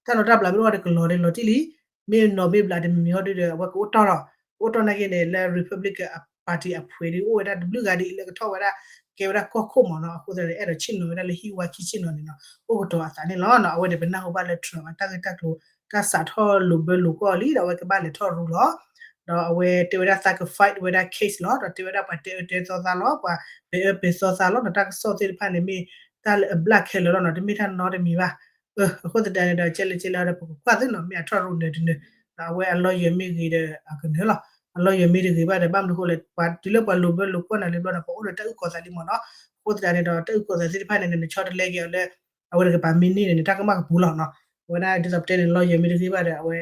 တၢ်လီၤတၢ်ဘျးမ့ၢ်အိၣ်ဒီးကလီၤန့ၣ်လီၤတံၢ်လံ, မ့ၢ်နီၤမ့ၢ်ဘျးဒီးမ့မ့ၢ်ဟီဒုးဒီး အဝဲကအိၣ်တီၢ်လီၤ, ကအိၣ်တီၢ်နာ်က့န့ၣ် လၢ Republican party အဖှဲးဒုးအိၣ်ဝဲဒၣ်တဘျုးဂၤဒ်အံၤလၢကထီၣ်ဝဲဒၣ် ကဲဝဲဒၣ်ကီၢ်ခိၣ်မ့ၢ်နီၤ. အဃိသတးန့ၣ် အဲၣ်ဒိးဆ့ၣ်နီၤဝဲဒၣ်လၢဟံၣ်ဝါခံဆ့ၣ်နီၤန့ၣ်နီၤ အိၣ်ကတီၤအသးန့ၣ်လီၤ. အဝဲန့ၣ် ပနၢ်ဟူဘၣ်လၢ Trump အတၢ်ဂ့ၢ်တၢ်ကျိၤ တၢ်စးထီၣ်လိာ်ဘၢလိာ်ကွီၢ်လံ ဒီးအဝဲကဘၣ်လဲၤထီၣ်ရူလီၤ. ဒီးအဝဲတဲဝဲဒၣ်သးက fight ဝဲဒၣ် case လီၤ, ဒီးတဲဝဲဒၣ်ပှၤတဲအၢတဲသီသးလီၤ, ပှၤပဲာ်အၢပဲာ်သီသးလီၤ, ဒီးတၢ်ကစီၣ်သ့ၣ်တဖၣ်န့ၣ်မ့ၢ်တၢ်လၢအဘျၣ်ခဲလၢာ်လီၤနီၤ, တမ့ၢ်တၢ်နီတမံၤဘၣ်. အဃိသတးန့ၣ်ဒီး ကဲလၢကဲလၢဒီး ပကကွၢ်သ့နီၤ, မ့ၢ်အထီၣ်ရူနၢၤတနၢၤ, ဒီးအဝဲအ lawyer မ့ၢ်ဂ့ၤဒီးအကနၢၤလီၤ, အ lawyer မ့ၢ်တဂ့ၤဘၣ်ဒီး ဘၣ်မနုၤအဃိလဲၣ်, ပှၤတုၤလၢပှၤလိာ်ဘၢလိာ်ကွီၢ်နၤလံဘျီန့ၣ် ပအိၣ်ဒီးတၢ်အုၣ်ကီၤသးလံမ့ၢ်နီၤ. အဃိသတးန့ၣ်ဒီး တၢ်အုၣ်ကီၤသးသ့ၣ်တဖၣ်န့ၣ် နဆီတလဲက့ၤအီၤလၢ အဝဲတကပၤမ့ၢ်န့ၢ်န့ၣ် နတၢ်ကမၣ်ကပူၤလီၤနီၤ. အဝဲဒၣ်ဒ်သိးပတဲန့ၣ် lawyer မ့ၢ်တဂ့ၤဘၣ်ဒီး အဝဲ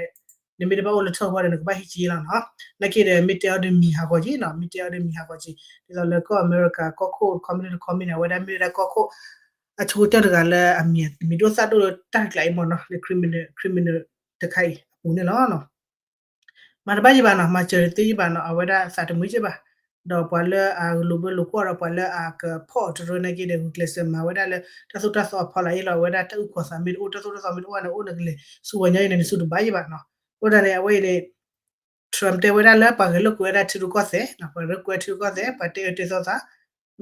နမ့ၢ်တဘၣ်အိၣ်လၢထၢၣ်ဖီဒီး နကဘၣ်ဟံးက့ၤလီၤနီၤ. နာ်က့ဒီး မ့ၢ်တဲအီၤဒီးမံၤဟးဂီၤက့ၤနီၤ, မ့ၢ်တဲအီၤဒီးမံၤဟးဂီၤက့ၤ, ဒ်သိးလၢကီၢ်အမဲရကၤကီၢ်ခိၣ် communist တခီမ့ၢ်န့ၣ် အဝဲဒၣ်မ့ၢ်ဝဲဒၣ်ကီၢ်ခိၣ် အဆိကတၢၢ်တဂၤလၢအမံၤမံၤဒိၣ်သၣ်ဒိၣ်လၢတၢ်တကျးအံၤမ့ၢ်နီၤ, လၢ criminal criminal တခါအံၤအပူၤန့ၣ်လီၤ. မၤတဘၣ်ယဘၣ်နီၤ, မၤစၢၤတသ့ယဘၣ်နီၤ, အဝဲဒၣ်သးတမုာ်ယဘၣ်. ဒီးပှၤလၢအလိာ်ဘၢလိာ်ကွီၢ်ဒီး ပှၤလၢအကဖီၣ်တရၢနာ်က့ဒီး ဂုာ်ကျဲးစၢးမၤဝဲဒၣ်လၢ တၢ်သိၣ်တၢ်သီအဖီလာ်အံၤလီၤ. အဝဲဒၣ်တၢ်အုၣ်ကီၤသးမ့ၢ်တအိၣ် တၢ်သိၣ်တၢ်သီမ့ၢ်တအိၣ်န့ၣ် အိၣ်နကလဲၤဆူဝဲညါအံၤန့ၣ် နဆူတဘၣ်ယဘၣ်နီၤ. အဃိသတးန့ၣ် အဝဲအံၤန့ၣ် Trump တဲဝဲဒၣ်လၢ ပှၤဂဲၤလိာ်ကွဲဝဲဒၣ်ထံရူၢ်ကီၢ်သဲး, ပှၤဂဲၤလိာ်ကွဲထံရူၢ်ကီၢ်သဲး, ပှၤတဲအၢတဲသီသး,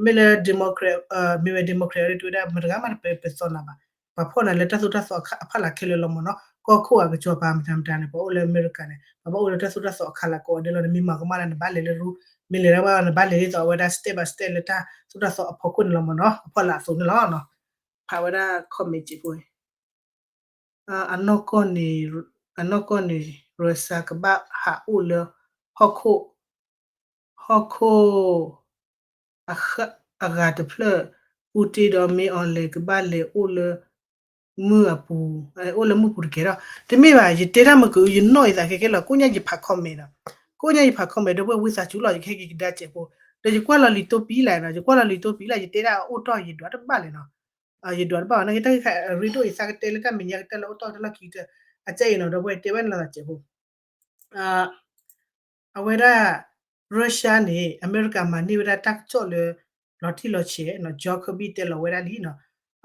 မ့ၢ်လၢ Democrat မ့ၢ်ဝဲ Democrat အံၤ တဲဝဲဒၣ် မတၤတဂၤမးတပၢၤပၢၤသီနၤဘၣ်, ပှၤဖီၣ်နၤလၢတၢ်သိၣ်တၢ်သီအဖီလာ်ခဲလၢာ်လီၤမ့ၢ်နီၤ. ကီၢ်ခိၣ်အကစီၤပၤမတၤမတၤန့ၣ် ပှၤအိၣ်လၢအမဲရကၤန့ၣ် ပှၤဘၣ်အိၣ်လၢတၢ်သိၣ်တၢ်သီအခးလၢကိးဂၤဒဲးလီၤန့ၣ် မ့ၢ်မၤကမၣ်လၢနဘၣ်လဲၤလၢရူ, မ့ၢ်လဲၤဒၣ်ဘၣ်နဘၣ်လဲၤဒ်သိးအဝဲဒၣ် step by step လၢတၢ်သိၣ်တၢ်သီအဖီခိၣ်န့ၣ်လီၤမ့ၢ်နီၤ, အဖီလာ်အသိးန့ၣ်လီၤ. ဖးဝဲဒၣ် comment ဖိ အနီၢ်ကီၢ်န့ၣ် အနီၢ်ကီၢ်န့ၣ် Russia ကဘၣ်ဟးအိၣ်လၢ ဟီၣ်ခိၣ် ဟီၣ်ခိၣ် အဂၤတဖျၢၣ်, ပူတ့ဒီးမ့ၢ်အီၤလဲၤကဘၣ်လဲၤအိၣ်လၢ မုၢ်အပူၤ, အိၣ်လၢမုၢ်ပူၤတကဲထီၣ်, တမ့ၢ်ဘၣ် ယတဲတၢ်မ့ၢ်က ယနီၣ်ယသးခဲခဲလီၤ. ကိးညါယဖး comment ဒီး ကိးညါယဖး comment ဒီး ပဝဲဝံသးစူၤလီၤ ယကဟဲက့ၤကဒါစဲးဖိ, ဒီးယကွၢ်လီၤလံာ်တိပံလၢ်နီၤ, ယကွၢ်လီၤလံာ်တိပံလၢ် ယတဲဒၣ်အအိၣ်တီၢ် ယဒွးတဘၣ်လဲၣ်နီၤ, ယဒွးတဘၣ်ဘၣ် နာ်က့တၢ်ဂ့ၢ်ခါအရ့ဒိၣ် ယသးကတဲလၢတၢ်မဲာ်ညါကတၢၢ်လၢအိၣ်တီၢ်တၢ်လီၢ်ခံကတၢၢ် အကဲအံၤနီၤ ဒီးပဝဲတဲဝဲန့ၣ်လီၤသးစဲးဖိ အဝဲဒၣ် Russia န့ၣ် အမဲရကၤမၤန့ၢ်ဝဲဒၣ်တၢ်ကစီၣ်လၢ လီၤတံၢ်လီၤဆဲးနီၤ, John Kirby တဲလီၤဝဲဒၣ်လံနီၤ,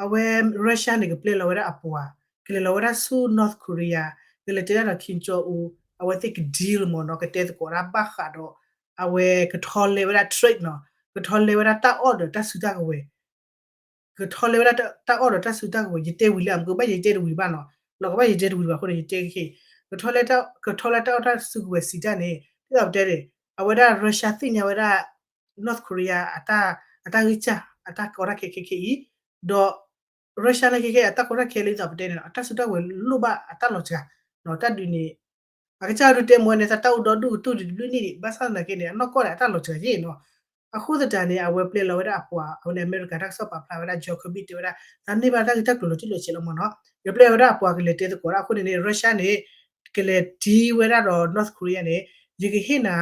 အဝဲ Russia န့ၣ် ကပျဲလီၤဝဲဒၣ်အပှၤ, ကလဲၤလီၤဝဲဒၣ်ဆူ North Korea, ကလဲၤတဲဒၣ်ဒီး Kim Jong Un အဝဲသ့ၣ်က deal မ့ၢ်နီၤ, ကတဲသကိးဒၣ်ဘၣ်ဃးဒီး အဝဲကထီလဲဝဲဒၣ် trade နီၤ, ကထီလဲဝဲဒၣ်တၢ်အီၣ်ဒီးတၢ်စုတၢ်ကဝဲၤ ကထီလဲဝဲဒၣ်တၢ်အီၣ်ဒီးတၢ်စုတၢ်ကဝဲၤ ယတဲဝံၤလံ အမ့ၢ်ကဘၣ်ယတဲတဝံၤဘၣ်နီၤ, လီၤကဘၣ်ယတဲတဝံၤဘၣ်အဃိန့ၣ် ယတဲခဲအံၤ, ကထီလဲတၢ်အီၣ်တၢ်စုကဝဲၤစံးတၢ်န့ၣ် ဒ်သိးပတဲန့ၣ် အဝဲဒၣ် Russia သ့ၣ်ညါဝဲဒၣ် North Korea အတၢ်ဂံၢ်စၢ် အတၢ်ကီတၢ်ခဲခဲခဲအံၤ, ဒီး Russia နာ်က့ခဲအံၤ အတၢ်ကီတၢ်ခဲလၢဒ်သိးပတဲန့ၣ်နီၤ အတၢ်စုတၢ်ကဝဲၤလိၣ်ဘၣ်အတၢ်လီၤစှၤ, တၢ်ဒုးန့ၣ် အကစၢ်ဒုးတဲမ့ၢ်ဝဲန့ၣ် တၢ်အိၣ်ဒီဒူၣ်ကတူၢ်ဒံးတဘျုးနံၣ်ဒံး ဘၣ်ဆၣ်သနာ်က့န့ၣ် အနီၢ်ကီၢ်န့ၣ် အတၢ်လီၤစှၤက့နီၤ, အဃိသတးန့ၣ် အဝဲပျဲလီၤဝဲဒၣ်အပှၤ အဝဲန့ၣ်အမဲရကၤတၢ်ကစီၣ်ပာ်ဖျါဝဲဒၣ် John Kirby တဲဝဲဒၣ် တၢ်န့ၢ်ဘၣ်တၢ်ဂ့ၢ်တၢ်ကျိၤလီၤတံၢ်လီၤဆဲးလီၤမ့ၢ်နီၤ, ယပျဲဝဲဒၣ်အပှၤကလဲၤတဲသကိးဒၣ်အဃိန့ၣ်န့ၣ် Russia န့ၣ် ကလဲၤ deal ဝဲဒၣ်ဒီး North Korea န့ၣ် ယကဟ့ၣ်နၤ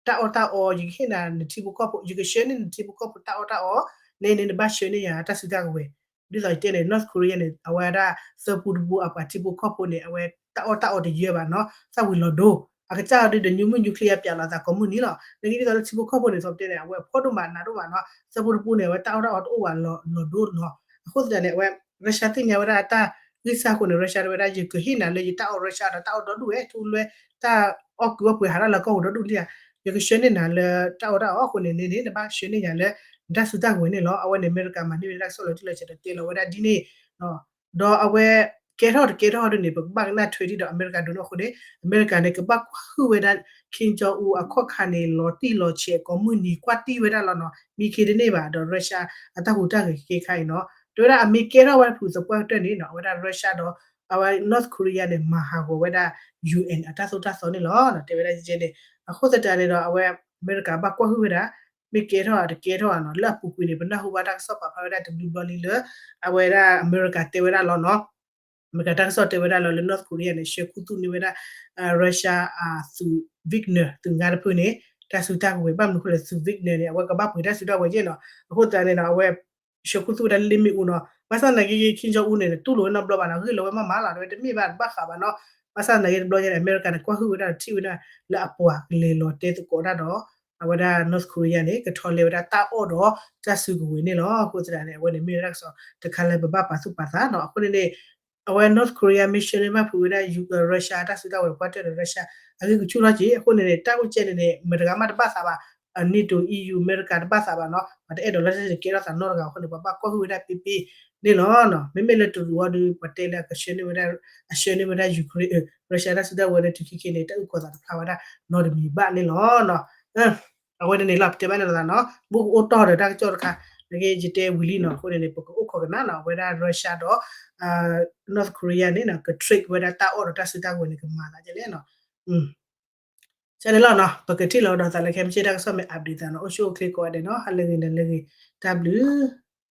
တၢ်အီၣ်တၢ်အီ, ယကဟ့ၣ်နၤနထံဖိကီၢ်ဖိ, ယကဆှၢန့ၢ်နထံဖိကီၢ်ဖိတၢ်အီၣ်တၢ်အီ, န့ၣ်န့ၣ်နဘၣ်ဆှၢန့ၢ်ယၤတၢ်စုတၢ်ကဝဲၤ, ဒ်သိးယတဲန့ၣ် North Korea န့ၣ် အဝဲဒၣ်သၢပူတပူအပှၤထံဖိကီၢ်ဖိန့ၣ် အဝဲတၢ်အီၣ်တၢ်အီတယၢဘၣ်နီၤ, သၣ်ဝံၤလီၤဒိ, အကစၢ်ဒုးဒီး ညူမုၢ် nuclear ပၠးလီၤအသးကိးမုၢ်နံၤလီၤ, နာ်က့ဒ်သိးလၢထံဖိကီၢ်ဖိန့ၣ် ဒ်သိးပတဲန့ၣ် အဝဲဖှီၣ်ဒိၣ်မးနးဒိၣ်မးနီၤ, သၢပူတပူန့ၣ် အဝဲတၢ်အီၣ်တၢ်အီတအိၣ်ဘၣ်လီၤဒိနီၤ, အဃိသတးန့ၣ် အဝဲ Russia သ့ၣ်ညါဝဲဒၣ်တၢ်ဂံၢ်စၢ်အဃိန့ၣ် Russia တဲဝဲဒၣ် ယကဟ့ၣ်နၤလၢယတၢ်အီၣ် Russia ဒီးတၢ်အီၣ်ဒီဒူၣ်ဝဲ ထူလွဲ တၢ်အီၣ်ကုးအီၣ်ပှဲၤဟးထီၣ်လၢကီၢ်ပူၤဒီဒူၣ်လံဧါ, ယကဆှၢန့ၢ်နၤလၢတၢ်အီၣ်တၢ်အီအဃိန့ၣ်န့ၣ်န့ၣ် နဘၣ်ဆှၢန့ၢ်ယၤလၢ နတၢ်စုတၢ်ကဝဲၤန့ၣ်လီၤ, အဝဲန့ၣ် အမဲရကၤမၤန့ၢ်ဝဲဒၣ်တၢ်ကစီၣ်လီၤတံၢ်လီၤဆဲးဒီးတဲလီၤဝဲဒၣ်ဒ်န့ၣ်, ဒီးအဝဲကဲထီၣ်တကဲထီၣ်ဒ်န့ၣ် ပကဘၣ်ကနၣ်ထွဲဒံးဒီးအမဲရကၤဒိၣ်န့ၣ်အဃိန့ၣ် အမဲရကၤန့ၣ် ကဘၣ်ကွၢ်ဟုၣ်ဝဲဒၣ် Kim Jong Un အခီၣ်ခါန့ၣ် လီၤတံၢ်လီၤဆဲးကိးမုၢ်နံၤ ကွၢ်တံၢ်ဝဲဒၣ်လီၤနီၤ, မံခ့တန့ၢ်ဘၣ်ဒီး Russia အတၢ်ဟူးတၢ်ဂဲၤခဲခါအံၤနီၤ, တဲဝဲဒၣ်အမ့ၢ်ကဲထီၣ်ဝဲဒၣ်ဖုးသပှၢ်ကတၢၢ်န့ၣ်နီၤ အဝဲဒၣ် Russia ဒီး အဝဲ North Korea န့ၣ် မၤဟးဂီၤဝဲဒၣ် UN အတၢ်သိၣ်တၢ်သီန့ၣ်လီၤ, တဲဝဲဒၣ်ကဲန့ၣ်, အဃိသတးန့ၣ်ဒီး အဝဲ အမဲရကၤဘၣ်ကွၢ်ဟုၣ်ဝဲဒၣ် မ့ၢ်ကဲထီၣ်တကဲထီၣ်ဧါနီၤ, လၢအပူၤကွံာ်န့ၣ် ပနၢ်ဟူဘၣ်တၢ်ကစီၣ်ပာ်ဖျါဝဲဒၣ်တဘျုးဘျီလံလၢ အဝဲဒၣ်အမဲရကၤတဲဝဲဒၣ်လီၤနီၤ, အမဲရကၤတၢ်ကစီၣ်တဲဝဲဒၣ်လီၤလၢ North Korea န့ၣ် ဆှၢခူသူၣ်န့ၢ်ဝဲဒၣ် Russia အသုး Wagner သုးငါတဖုန့ၣ် တၢ်စုတၢ်ကဝဲၤ ဘၣ်မနုၤအဃိလဲၣ် သုး Wagner န့ၣ် အဝဲကဘၣ်ပှ့ၤတၢ်စုတၢ်ကဝဲၤကဲနီၤ, အဃိသတးန့ၣ်ဒီး အဝဲ ဆှၢခူသူၣ်ဝဲဒၣ်လ့ၣ်မ့ၣ်အူနီၤ. ဘၣ်ဆၣ်သနာ်က့ Kim Jong Un န့ၣ် တူၢ်လိာ်ဝဲနီတဘျီဘၣ်နီၤ, ဂ့ၢ်လီၤဝဲမးမးလီၤ, တဝဲတမ့ၢ်ဘၣ်တဘၣ်ဃးဘၣ်နီၤ. ဘၣ်ဆၣ်သနာ်က့တဘျီညါန့ၣ် အမဲရကၤန့ၣ် ကွၢ်ဟုၣ်ဝဲဒၣ်ဒီးထံၣ်ဝဲဒၣ် လၢအပှၤကလဲၤလီၤတဲသကိးတၢ်ဒီး အဝဲဒၣ် North Korea န့ၣ် ကထီၣ်လဲဝဲဒၣ်တၢ်အီၣ်ဒီးတၢ်စုကဝဲၤန့ၣ်လီၤ. အဃိသတးန့ၣ် အဝဲန့ၣ်မ့ၢ်ဝဲဒၣ်တၢ်ကစီၣ်တခါလၢပဘၣ်ပာ်သူၣ်ပာ်သးနီၤ. အဃိန့ၣ်န့ၣ် အဝဲ North Korea မ့ၢ်ဆှၢန့ၢ်ဘၣ်ဖုးဝဲဒၣ် Russia တၢ်စုတၢ်ဝဲၤ ပှၤတဲဒီး Russia အဂ့ၢ်ကဆူၣ်ထီၣ်က့ၤ. အဃိန့ၣ်န့ၣ် တၢ်အိၣ်ကဲန့ၣ်န့ၣ် မတၤတဂၤမးတဘၣ်သးဘၣ်, NATO EU အမဲရကၤတဘၣ်သးဘၣ်နီၤ, ပှၤတအဲၣ်ဒိးလၢတၢ်တကဲထီၣ်သးနီတဂၤအဃိန့ၣ် ပှၤဘၣ်ကွၢ်ဟုၣ်ဝဲဒၣ်ပ့ပ့န့ၣ်လီၤ. မ့မ့ၢ်လၢတရူးအီၤဒီး ပှၤတဲလၢအကဆှၢန့ၢ်ဝဲဒၣ် အဆှၢန့ၢ်ဝဲဒၣ် Ukraine Russia တၢ်စုတၢ်ဝဲၤလၢ Turkey န့ၣ် တၢ်အုၣ်ကီၤသးတဖျါဝဲဒၣ်နီတမံၤဘၣ်န့ၣ်လီၤ. အဝဲန့ၣ်န့ၣ်လီၤ ပတဲဘၣ်န့ၣ်လီၤသးနီၤ, ဘူးကအိၣ်တီၢ်ဒီးတၢ်ကစီၣ်တခါ, နက့ယတဲဝံၤလံနီၤ. အဃိန့ၣ်န့ၣ် ပကအိၣ်ခိးကနၣ်နီၤ, အဝဲဒၣ် Russia ဒီး North Korea န့ၣ်နီၤ က trade ဝဲဒၣ်တၢ်အီၣ်ဒီးတၢ်စုတၢ်ဝဲၤန့ၣ် ကမၤသးဒ်လဲၣ်နီၤ. ကန့ၣ်လီၤနီၤ, ပကထံၣ်လိာ်ကဒီးသးလၢခဲမုၢ်ဆ့ၣ်တၢ်ကစီၣ်မ့ၢ် update သးနီၤ, အိၣ်ဆူၣ်အိၣ်ချ့ကိးဂၤဒဲးနီၤ, ဟါလၢဂ့ၤ နၤလၢဂ့ၤ, တၢ်ဘျုး